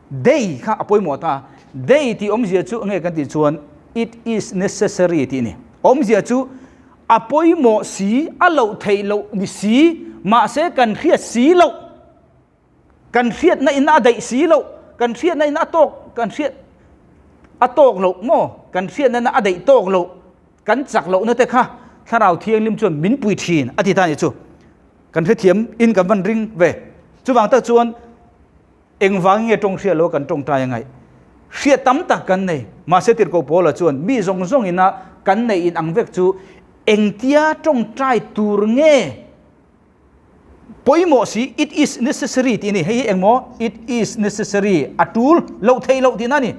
Day kha a pawimawh ta. Day tih awmzia chu enge kan tih chuan it is necessary tih a ni. Awmzia chu a pawimawh si, a loh theih loh ni si, mahse kan hriat si loh, kan hriatna in a daih si loh, kan hriatna in a tawk, kan hriat a tawk loh maw, kan hriatna in a daih tawk loh, kan chak lohna te kha Thlarau Thianghlim chuan min pui thin a ti ta a nih chu. Kan hrethiam in kan van ring ve. Chuvang tak chuan engvang nge tawng hriat lo kan tawngtai a ngaih. Hriat tam tak kan nei. Mahse Tirhkoh Paula chuan mi zawng zawng ina kan neih in ang vek chu engtia tawngtai tur nge pawimawh si, it is necessary tih a ni. Hei hi engmaw? It is necessary, a tul loh theih loh tihna a ni.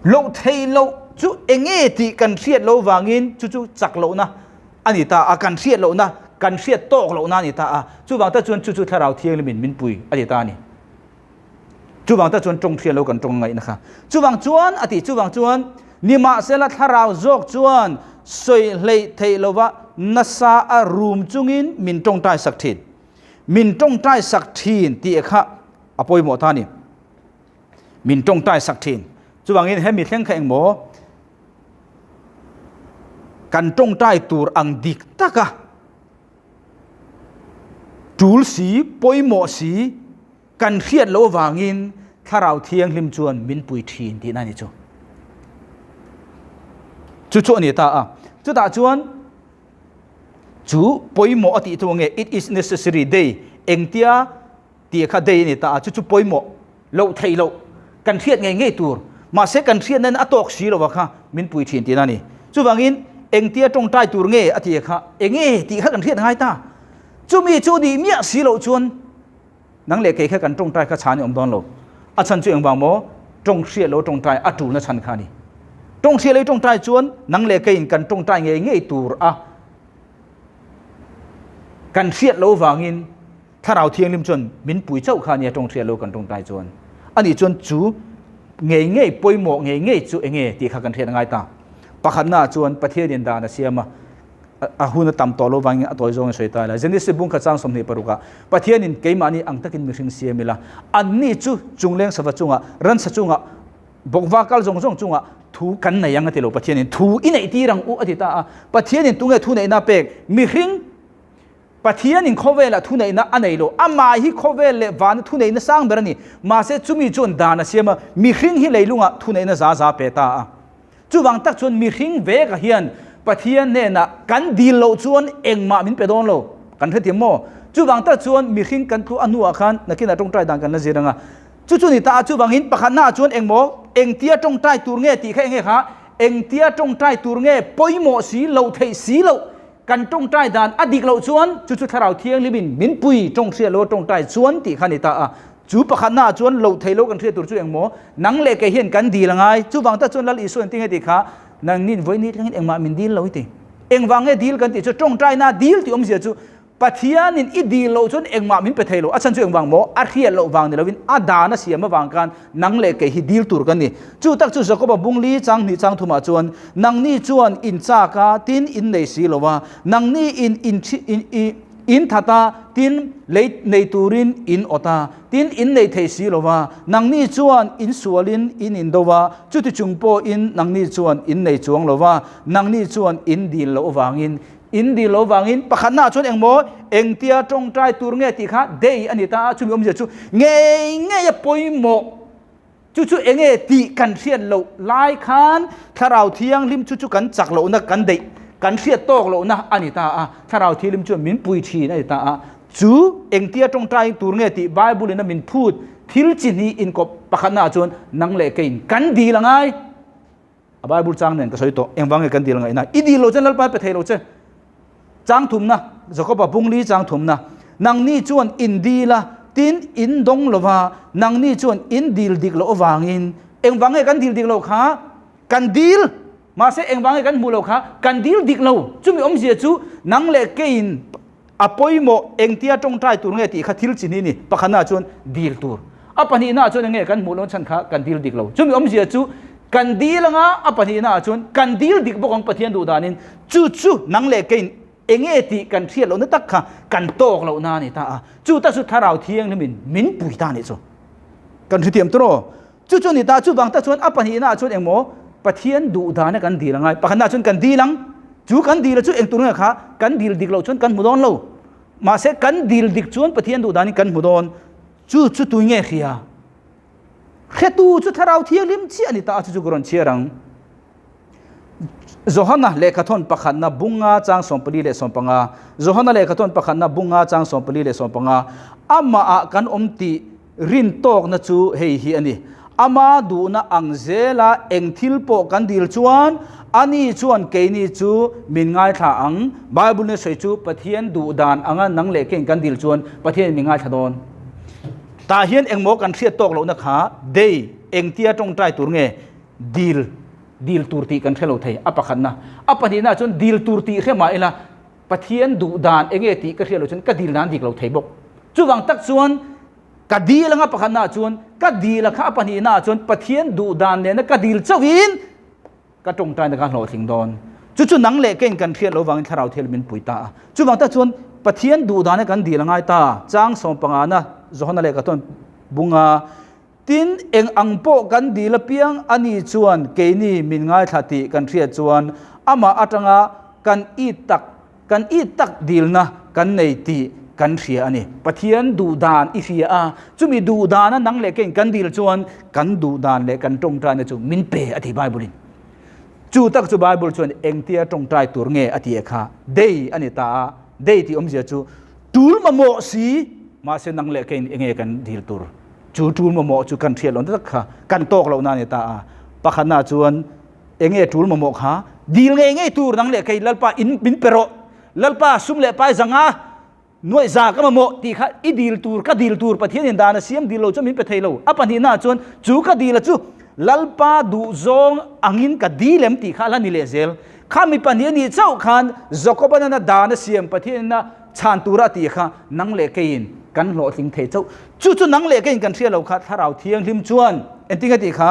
Loh theih loh chu enge tih kan hriat loh vangin chu chu chak lohna a ni ta a, kan hriat lohna, kan hriat tawk lohna a ni ta a, chuvang tak chuan chu chu Thlarau Thianghlimin min pui a ti ta a ni. Chuvang tak chuan tawng hriat lo kan tawng ngaihna kha. Chuvang chuan a ti, chuvang chuan nimahsela Thlarau zawk chuan sawi hleih theih lova nasa a rum chungin min tawngtai sak thin. Min tawngtai sak thin tih kha a pawimawh ta a ni. Min tawngtai sak thin. Chuvangin hemi thleng kha engmaw kan tawngtai tur ang dik taka tul si, pawimawh si kan hriat loh avangin Thlarau Thianghlim chuan min pui thin tihna a ni chu. Chu chu a ni ta a. Chutah chuan chu pawimawh a tih chu nge it is necessary day engtia tih kha day a ni ta a, chu chu pawimawh loh theih loh kan hriat ngei ngei tur, mahse kan hriat nan a tawk si lo a kha min pui thin tihna a ni. Chuvangin engtia tawngtai tur nge a tih kha enge tih kha kan hriat ngai ta. Chumi chu nih miah si loh chuan nang leh kei kha kan tawngtai kha chhan i awm dawn lo. A chhan chu engvang maw? Tawng hriat lo tawngtai a tulna chhan kha a ni. Tawng hriat lo i tawngtai chuan nang leh keiin kan tawngtai ngei ngei tur a kan hriat loh vangin Thlarau Thianghlim chuan min pui chauh kha nia tawng hriat lo kan tawngtai chuan. Ani chuan chu ngei ngei pawimawh ngei ngei chu enge tih kha kan hriat a ngai ta. Pakhatnaah chuan Pathianin dan a siam a, a hun a tam tawh lo vangin a tawi zawngin sawi ta ila. Genesis bung kha chang 26 ah Pathianin keimahni ang takin mihring siam ila, anni chu chungleng sava chungah, ransa chungah, bawkva kal zawng zawng chungah thu kan nei ang a ti lo Pathianin thu i neih tir ang u a ti ta a. Pathianin tunge thu neihna pek? Mihring Pathianin khawvelah thuneihna a nei lo. Amah hi khawvel leh vana thuneihna sang ber a ni. Mahse, chumi chuan dan a siam a, mihring hi leilungah thuneihna za za pe ta a. Chuvang tak chuan mihring vekah hian Pathian hnenah kan dil loh chuan engmah min pe dawn lo. Kan hrethiam maw? Chuvang tak chuan mihring kan tlu a hnuah khan nakinah tawngtai dan kan la zir ang a. Chu chu ni ta a, chuvangin pakhatnaah chuan engmaw, engtia tawngtai tur nge tih kha enge kha, engtia tawngtai tur nge pawimawh si loh theih si loh, Kan tawngtai dan a dik loh chuan chu chu Thlarau Thianghlimin min pui tawng hriat lo a tawngtai chuan tih kha a ni ta a. Chu pakhatnaah chuan loh theih loh kan hriat tur chu engmaw? Nang leh kei hian kan dil a ngai. Chuvang tak chuan Lal Isua in tinge tih kha nangnin vawiin thlengin engmah min dil lo i ti. Engvang nge dil kan tih chu tawngtaina dil tih awmzia chu Pathianin i dil loh chuan engmah min pe thei lo. A chhan chu engvang maw? A hriat loh vang ni lovin a dan a siam avang khan nang leh kei hi dil tur kan ni. Chu tak chu Jakoba bungli chang hnih chang thumah chuan, Nangni chuan in chak a, tin in nei si lo a, nangni in in in i in that a, tin lei nei turin in awt a, tin in nei thei si lo a, nangni chuan in sualin in indo a, chuti chung pawhin nangni chuan in nei chuang lo a, nangni chuan in dil loh avangin In dil lo vangin pakhatnaah chuan engmaw engtia tawngtai tur nge tih kha day a ni ta a, chumi awmzia chu ngei ngei a pawimawh. Chu chu enge tih kan hriat loh lai khan Thlarau Thianghlim chu chu kan chak lohna kan deih kan hriat tawk lohna a ni ta a. Thlarau Thianghlim chuan min pui thin a ni ta a. Chu engtia tawngtai tur nge tih Bible in a min phut thil chi hnih inkawp pakhatnaah chuan nang leh keiin kan dil a ngai. A Bible chang nen ka sawi tawh, engvang nge kan dil ngaihna? I dil lo chuan Lalpa pe thei lo che. Chang thumna, Jakoba bungli chang thumna, Nangni chuan in dil a, tin in dawng lo va, nangni chuan in dil dik loh avangin, engvang nge kan dil dik loh kha? Kan dil, mahse engvang nge kan hmuh loh kha? Kan dil dik lo. Chumi awmzia chu nang leh keiin A pawimawh engtia tawngtai tur nge tih kha thil chi hnih a ni. Pakhatnaah chuan dil tur. A pahnihnaah chuan enge kan hmuh loh chhan kha kan dil dik lo. Chumi awmzia chu kan dil anga a pahnihnaah chuan kan dil dik bawk ang Pathian duh danin chu chu nang leh keiin enge tih kan hriat lohna tak kha kan tawk lohna a ni ta a. Chu ta chu Thlarau Thianghlimin min pui ta a nih chu. Kan hrethiam tur aw. Chu chu a ni ta, chuvang tak chuan a pahnihnaah chuan engmaw Pathian duh dana kan dil angai. Pakhatnaah chuan kan dil ang, chu kan dil chu eng tur nge kha kan dil dik loh chuan kan hmu dawn lo. Mahse kan dil dik chuan Pathian duh danin kan hmu dawn. Chu chu tui nge hria? Hretu chu Thlarau Thianghlim chiah a ni ta a, chu chu ka rawn chhiar ang. Johana lehkhathawn pakhatna bunga chang 45 Johana lehkhathawn pakhatna bunga chang 45 Amahah kan awm tih rin tawkna chu hei hi a ni. Ama duhna ang zela eng thil pawh kan dil chuan ani chuan keini chu min ngaithla ang. Bible nia sawi chu Pathian duh dan anga nang leh keng kan dil chuan Pathianin min ngaithla dawn. Tah hian engmaw kan hriat tawk lohna kha dei engtia tawngtai tur nge dil dil tur tih kan hre lo thei a pakhatna. A pahnihna chuan dil tur tih hre mah ila Pathian duh dan enge tih ka hriat loh chuan ka dil dan dik lo thei bawk. Chuvang tak chuan ka dil anga pakhatnaah chuan ka dil a kha a pahnihnaah chuan Pathian duh dan nena ka dil chauhin ka tawngtaina kha hlawhtling dawn. Chu chu nang leh keiin kan hriat loh vangin thlarau thil min pui ta a. Chuvang tak chuan Pathian duh dana kan dil a ngai ta. Chang sawmpangana Johana lehkha chuan bunga Tin, eng ang pawh kan dil apiang a ni chuan keini min ngaithla tih kan hriat chuan amah atanga kan it tak kan it tak dilna kan nei tih kan hria a ni. Pathian duh dan i hria a, chumi duh dana nang leh keiin kan dil chuan kan duh dan leh kan tawngtaina chu min pe a ti Bible-in. Chu tak chu Bible chuan engtia tawngtai tur nge a ti e kha dei a ni ta a, dei tih awmzia chu tul mamawh si, mahse nang leh keiin enge kan dil tur? Chu tul mamawh chu kan hriat loh tak kha kan tawk lohna a ni ta a. Pakhatna chuan enge tul mamawh kha dil ngei ngei tur nang leh kei Lalpa in min pe rawh, Lalpa sum leh pai zanga nuaih za ka mamawh tih kha i dil tur ka dil tur Pathianin dan a siam dil lo chuan min pe thei lo. A pahnihna chuan chu ka dil a chu Lalpa duhzawng angin ka dil em tih kha a la ni leh zel. Kha mi pahnih a nih chauh khan Jakoban a dan a siam Pathianin a chhan tura a tih kha nang leh keiin kan hlawhtling thei chauh. Chu chu nang leh keiin kan hria lo kha Thlarau Thianghlim chuan engtin a tih kha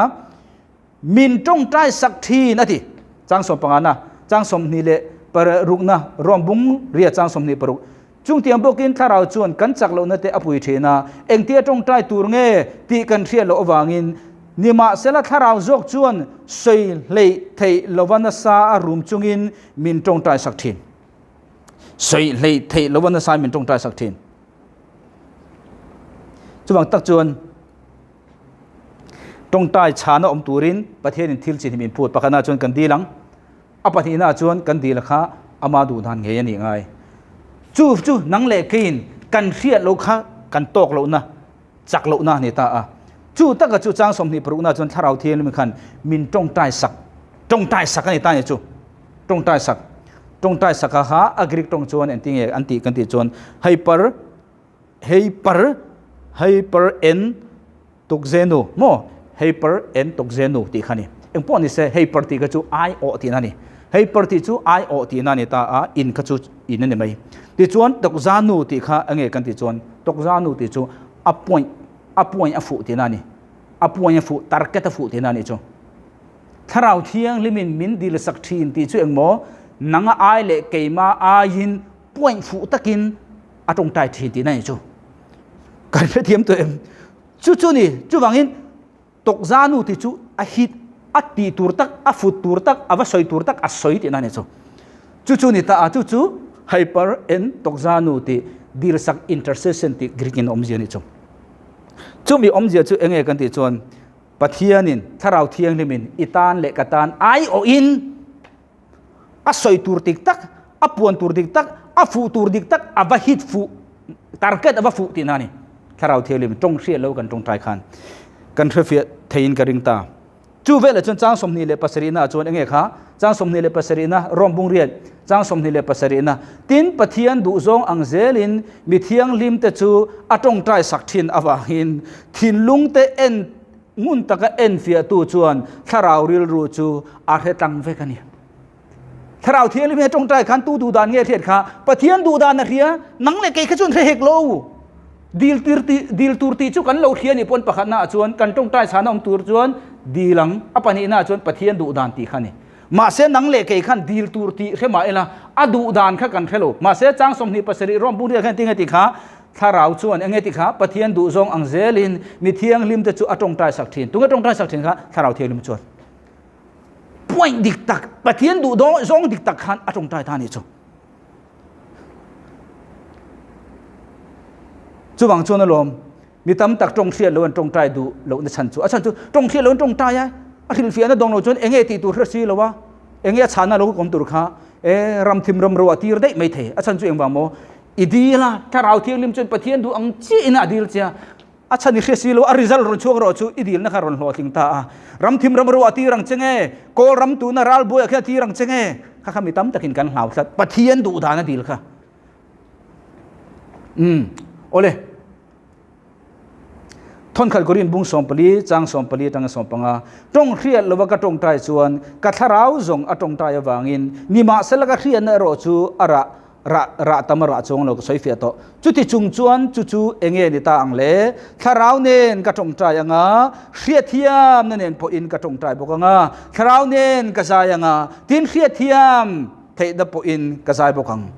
min tawngtai sak thin a ti. Chang 15na, chang 26na, Rom bung ria chang 26. Chungtiang bawkin Thlarau chuan kan chak lohna te a pui thin a, engtia tawngtai tur nge tih kan hriat loh avangin nimahsela Thlarau zawk chuan sawi hleih theih lova nasa a rum chungin min tawngtai sak thin. Sawi hleih theih lova nasa min tawngtai sak thin. Chuvang tak chuan tawngtai chhana awm turin Pathianin thil chi hi min phut. Pakhatna chuan kan dil ang. A pahnihna chuan kan dil kha ama duh dan ngei a nih ngai. Chu chu nang leh keiin kan hriat loh kha kan tawk lohna, chak lohna a ni ta a. Chu taka chu chang 26na chuan Thlarau Thianghlim khan min tawngtai sak, tawngtai sak a ni ta ni chu. Tawngtai sak, tawngtai sak a kha a Greek tawng chuan engtin nge an tih kan tih chuan hyper, hyper, hyper en Tukzenu maw? Hei per en tukzenu tih kha ni. Eng pawh ni se, hei per tih kha chu ai awh tihna a ni. Hei per tih chu ai awh tihna a ni ta a, in kha chu in a ni mai. Tichuan tukzanu tih kha enge kan tih chuan tukzanu tih chu a point, a point a fuh tihna a ni. A point a fuh, target a fuh tihna a nih chu. Thlarau Thianghlimin min dil sak thin tih chu engmaw? Nanga ai leh keima aiin point fuh takin a tawngtai thin tihna a nih chu. Kan hrethiam tawh em? Chu chu ni, chuvangin Tawkzanu tih chu a hit, a tih tur tak, a fut tur tak, a va sawi tur tak a sawi tihna a ni chu. Chu chu ni ta a, chu chu hyper en Tawkzanu tih dilsak intercession tih Greek in awmzia a nih chu. Chumi awmzia chu enge kan tih chuan. Pathianin Thlarau Thianghlimin i tan leh ka tan aiawhin a sawi tur dik tak, a puan tur dik tak, a fuh tur dik tak a va hit fuh, target a va fuh tihna a ni. Thlarau Thianghlim tawng hriat lo kan tawngtai khan kan hrefiah theiin ka ring ta. Chu velah chuan chang 27 na chuan enge kha? Chang 27 na Rom bung riat chang 27 na tin Pathian duhzawng ang zelin mi thianghlim te chu a tawngtai sak thin avangin thinlung te en ngun taka enfiahtu chuan thlarau rilru chu a hre tlang vek a ni. Thlarau thianghlim he tawngtai khan tu duh dan nge hriat kha? Pathian duh dan a hria, nang leh kei kha chuan hre hek lo. Dil tir ti dil tur tih chu kan lo hria nih pawn pakhatna ah chuan kan tawngtai chhana awm tur chuan dil ang, a pahnihna ah chuan Pathian duh dan tih kha a ni. Mahse nang leh kei khan dil tur tih hre mah ila a duh dan kha kan hre lo. Mahse chang 27 rawng bung riak hian tinge tih kha Thlarau chuan enge tih kha Pathian duh zawng ang zelin mi thianghlim te chu a tawngtai sak thin. Tunge tawngtai sak thin kha? Thlarau Thianghlim chuan. Point dik tak, Pathian duh zawng dik tak khan a tawngtai ta nih chu. Chuvang chuan alawm mi tam tak tawng hriat lo an tawngtai duh lohna chhan chu. A chhan chu tawng hriat lo an tawngtai a, a hrilhfiahna dawng lo chuan enge tih tur hre si lo a, enge a chhanna lo awm tur kha e ram thim ram ro a tir daih mai thei. A chhan chu engvang maw? I dil a, Thlarau Thianghlim chuan Pathian duh ang chiahin a dil che a, a chhan i hre si lo, a result rawn chhuak rawh chu i dilna kha rawn hlawhtling ta a. Ram thim ram ro a tir ang che nge? Kawl ram tuna ral buaiah khian a tir ang che nge? Kha kha mi tam takin kan hlau tlat. Pathian duh dan a dil kha. Umm, awle. Thawnkhat Korin bung 14, chang 14 atanga 15, Tawng hriat lova ka tawngtai chuan ka thlarau zawng a tawngtai avangin nimahsela ka hriatna erawh chu a rah rah rah tam a rah chuang lo ka sawi fiah tawh. Chuti chung chuan chu chu enge ni ta ang le? Thlarau nen ka tawngtai anga, hriatthiamna nen pawhin ka tawngtai bawk anga, thlarau nen ka zai anga, tin hriatthiam theihna pawhin ka zai bawk ang.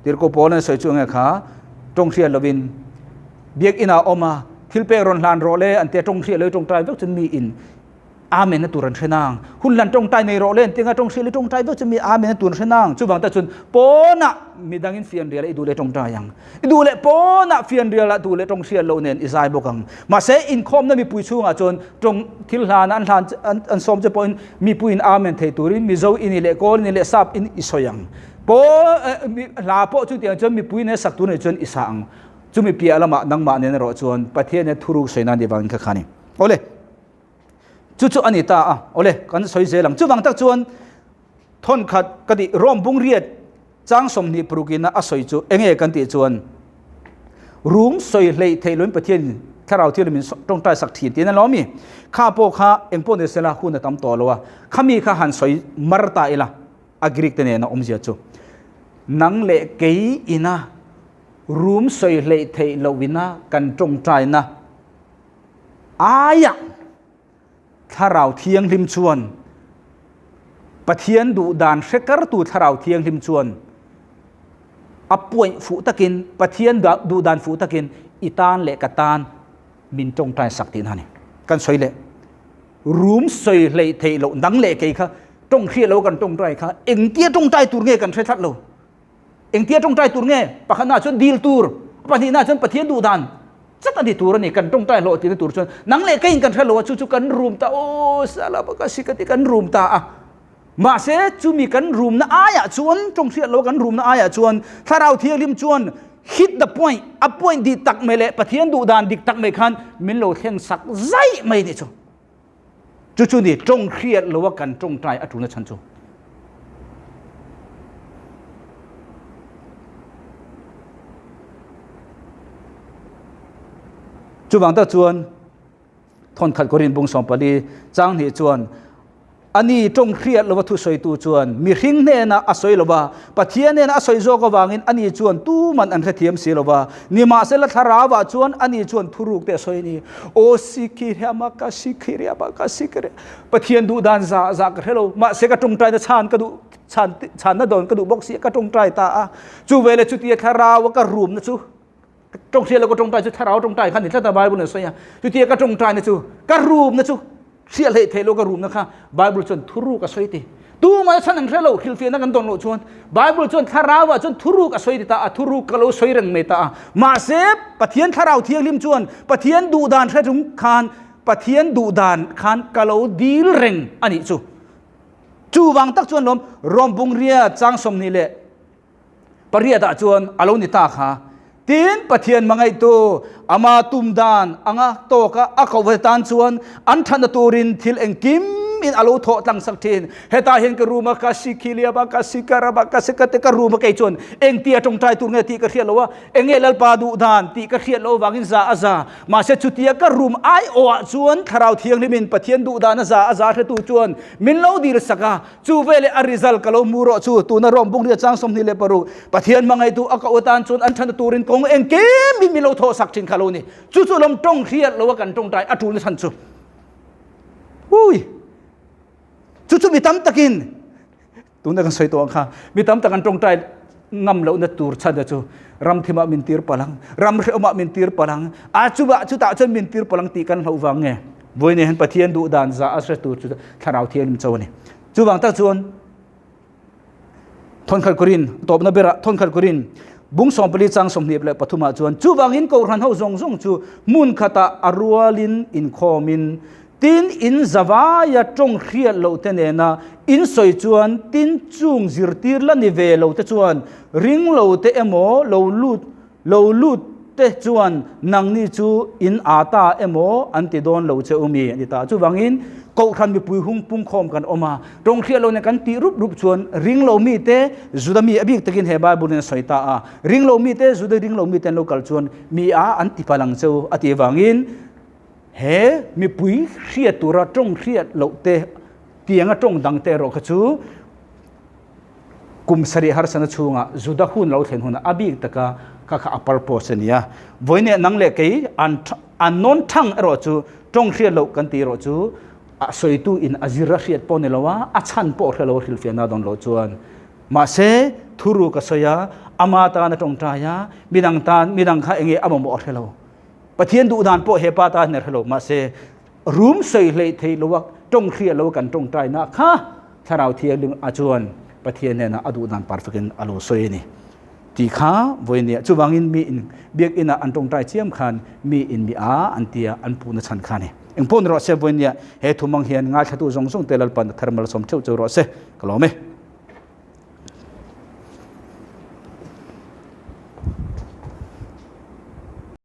Tirhkoh Paul-a'n sawi chu enge kha? Tawng hriat lovin biakinn ah awm a, thil pek rawn hlan rawh le an tia tawng hriat lo i tawngtai vek chuan mi in Amen a tur an hre nang. Hun hlan tawngtai nei rawh le an tia nga tawng hriat lo i tawngtai vek chuan mi Amen a tur an hre nang. Chuvang tak chuan pawnah midangin fianrial ah i duh leh tawngtai ang. I duh leh pawnah fianrial ah duh leh tawng hriat loh nen i zai bawk ang. Mahse inkhawmna mipui chhungah chuan tawng thil hlan an hlan an sawm che pawhin mipuiin Amen thei turin Mizo i ni leh Kawl i ni leh Sap in i sawi ang. Pawl hla pawh chu tiang chuan mipui nen sak tur nih chuan i sa ang. Chumi piah lamah nangmah nen erawh chuan Pathian hian thuruk sawi nan vangin kha kha a ni. Awle, chu chu a ni ta a. Awle, kan sawi zel ang. Chuvang tak chuan thawnkhat ka tih Rome bung riat chang 20 parukin a sawi chu enge kan tih chuan rum sawi hleih theih loin Pathian thlarau thianghlim min tawngtai sak thin tiin a lo mi. Kha pawh kha engpawh ni sela hun a tam tawh lo a. Khami kha han sawi mar ta ila. A Greek te nena awmzia chu, Nang leh kei ina rum sawi hleih theih loh ina kan tawngtaina aia Thlarau Thianghlim chuan, Pathian duh dan hre kartu Thlarau Thianghlim chuan a point fuh takin, Pathian duh dan fuh takin i tan leh ka tan min tawngtai sak tihna a ni. Kan sawi leh rum sawi hleih theih loh nang leh kei kha tawng hriat lo kan tawngtai kha engtia tawngtai tur nge kan hre thlat lo. Engtia tawngtai tur nge? Pakhatna chuan dil tur, pahnihna chuan Pathian duh dan chat a ni tur a ni. Kan tawngtai hlawh tina tur chuan nang leh keiin kan hre lo a, chu chu kan rum ta aw sala baka si ka ti kan rum ta a. Mahse chumi kan rumna aiah chuan tawng hriat lo kan rumna aiah chuan Thlarau Thianghlim chuan hit the point, a point dik tak mai leh Pathian duh dan dik tak mai khan min lo thleng sak zaih mai ni chu. Chu chu ni tawng hriat lo a kan tawngtai a tuna chhan chu. Chuvang tak chuan Thawnkhat Korin bung 14 chang hnih chuan ani tawng hriat lova thusawitu chuan mihring hnenah a sawi lova, Pathian hnenah a sawi zawk avangin ani chuan tuman an hrethiam si lova, nimahsela thlarauah chuan ani chuan thuruk te a sawi a ni. Aw Sikhiriama ka Sikhiriama ka Sikhiriama Pathian duh dan za za ka hre lo, mahse ka tawngtaina chhan ka duh chhan chhanna dawn ka duh bawk si a, ka tawngtai ta a. Chu veleh chutia thlaraua ka rumna chu Tawng hriat lo ka tawngtai chu thlarau tawngtai kha ni tlat a Bible in a sawi a. Chutia ka tawngtai na chu ka room na chu hriat hleih theih lo ka room na kha Bible chuan thuruk a sawi ti. Tumah chhan an hre lo hrilhfiahna kan dawn loh chuan Bible chuan thlarau ah chuan thuruk a sawi ti ta a, thuruk ka lo sawi reng mai ta a. Mahse Pathian thlarau thianghlim chuan Pathian duh dan hre chung khan Pathian duh dan khan ka lo dil reng a nih chu. Chuvang tak chuan lawm Rawmbungria chang 28 ah chuan a lo ni ta kha. Tin, Pathian hmangaihtu ama tum dan anga tawka a kohva tan chuan an thatna turin thil engkim in a lo thawh tlang sak thin. Hetah hian ka room a ka si khiliam a, ka si ka ram a, ka si ka te ka room a kei chuan engtia tawngtai tur nge tih ka hriat lo a, enge Lalpa duh dan tih ka hriat loh avangin za a za. Mahse chutia ka room aiawh ah chuan Thlarau Thianghlimin Pathian duh dan a za a za hretu chuan min lo dil sak a, Chu veleh a result ka lo hmu rawh chu tuna Rome bungria chang 26 Pathian hmangaihtu a koh atan chuan an thana turin kawng engkim in min lo thawh sak thin kha lo ni. Chu chu lawm tawng hriat lo a kan tawngtai a tulna chhan chu. Hui! Chu chu mi tam takin tuna kan sawi tawh ang kha mi tam tak an tawngtai ngam lohna tur chhan chu ram thimah min tir palang, ram hrehawmah min tir palang, a chuvah chutah chuan min tir palang tih kan hlauh vang nge? Vawiin hian Pathian duh dan za a hre tur chu Thlarau Thianghlim cho a ni. Chuvang tak chuan Thawnkhat Korin tawpna berah Thawnkhat Korin bung 14 chang 23 ah chuan chuvangin Kohhran ho zawng zawng chu hmun khatah a rualin inkhawmin Tin, in zavaia tawng hriat loh te nena in sawi chuan tin chung zirtir la ni ve lo te chuan ring lo te emaw lo lut lo lut te chuan nangni chu in aa ta emaw an ti dawn lo che u mi a ti ta. Chuvangin Kohhran mipui hung pungkhawm kan awm a, tawng hriat lo nen kan tih rup rup chuan ring lo mi te Juda mi a bik takin he Bible in a sawi ta a, ring lo mi te Juda ring lo mi te an lo kal chuan mi a an ti palh ang che u a tih avangin He mipui hriat tura tawng hriat loh te, tianga tawng dang te erawh kha chu kum sarih harsana chhunga Juda hun lo thlen hunah a bik taka kha kha a purpose a ni a. Vawiineh nang leh kei an an nawn thang erawh chu tawng hriat loh kan tih erawh chu a sawitu in a zir a hriat pawh ni lo a, a chhan pawh hre lo a hrilhfiahna dawn loh chuan mahse thuru ka sawi a, ama tan a tawngtai a, midang tan midang kha enge a mamawh a hre lo. Pathian duh dan pawh he pa ta hian a hre lo, mahse rum sawi hleih theih lo a, tawng hriat lo a kan tawngtaina kha Thlarau Thianghlim a chuan Pathian hnenah a duh dan perfect in a lo sawi a ni tih kha vawinia. Chuvangin mi in biakinn ah an tawngtai chiam khan mi in mi a an tia an puhna chhan kha a ni. Engpawh ni rawh se vawinia he thumang hian ngaithlatu zawng zawng te Lalpan a thar malsawm theuh cheu rawh se. Ka lawm e.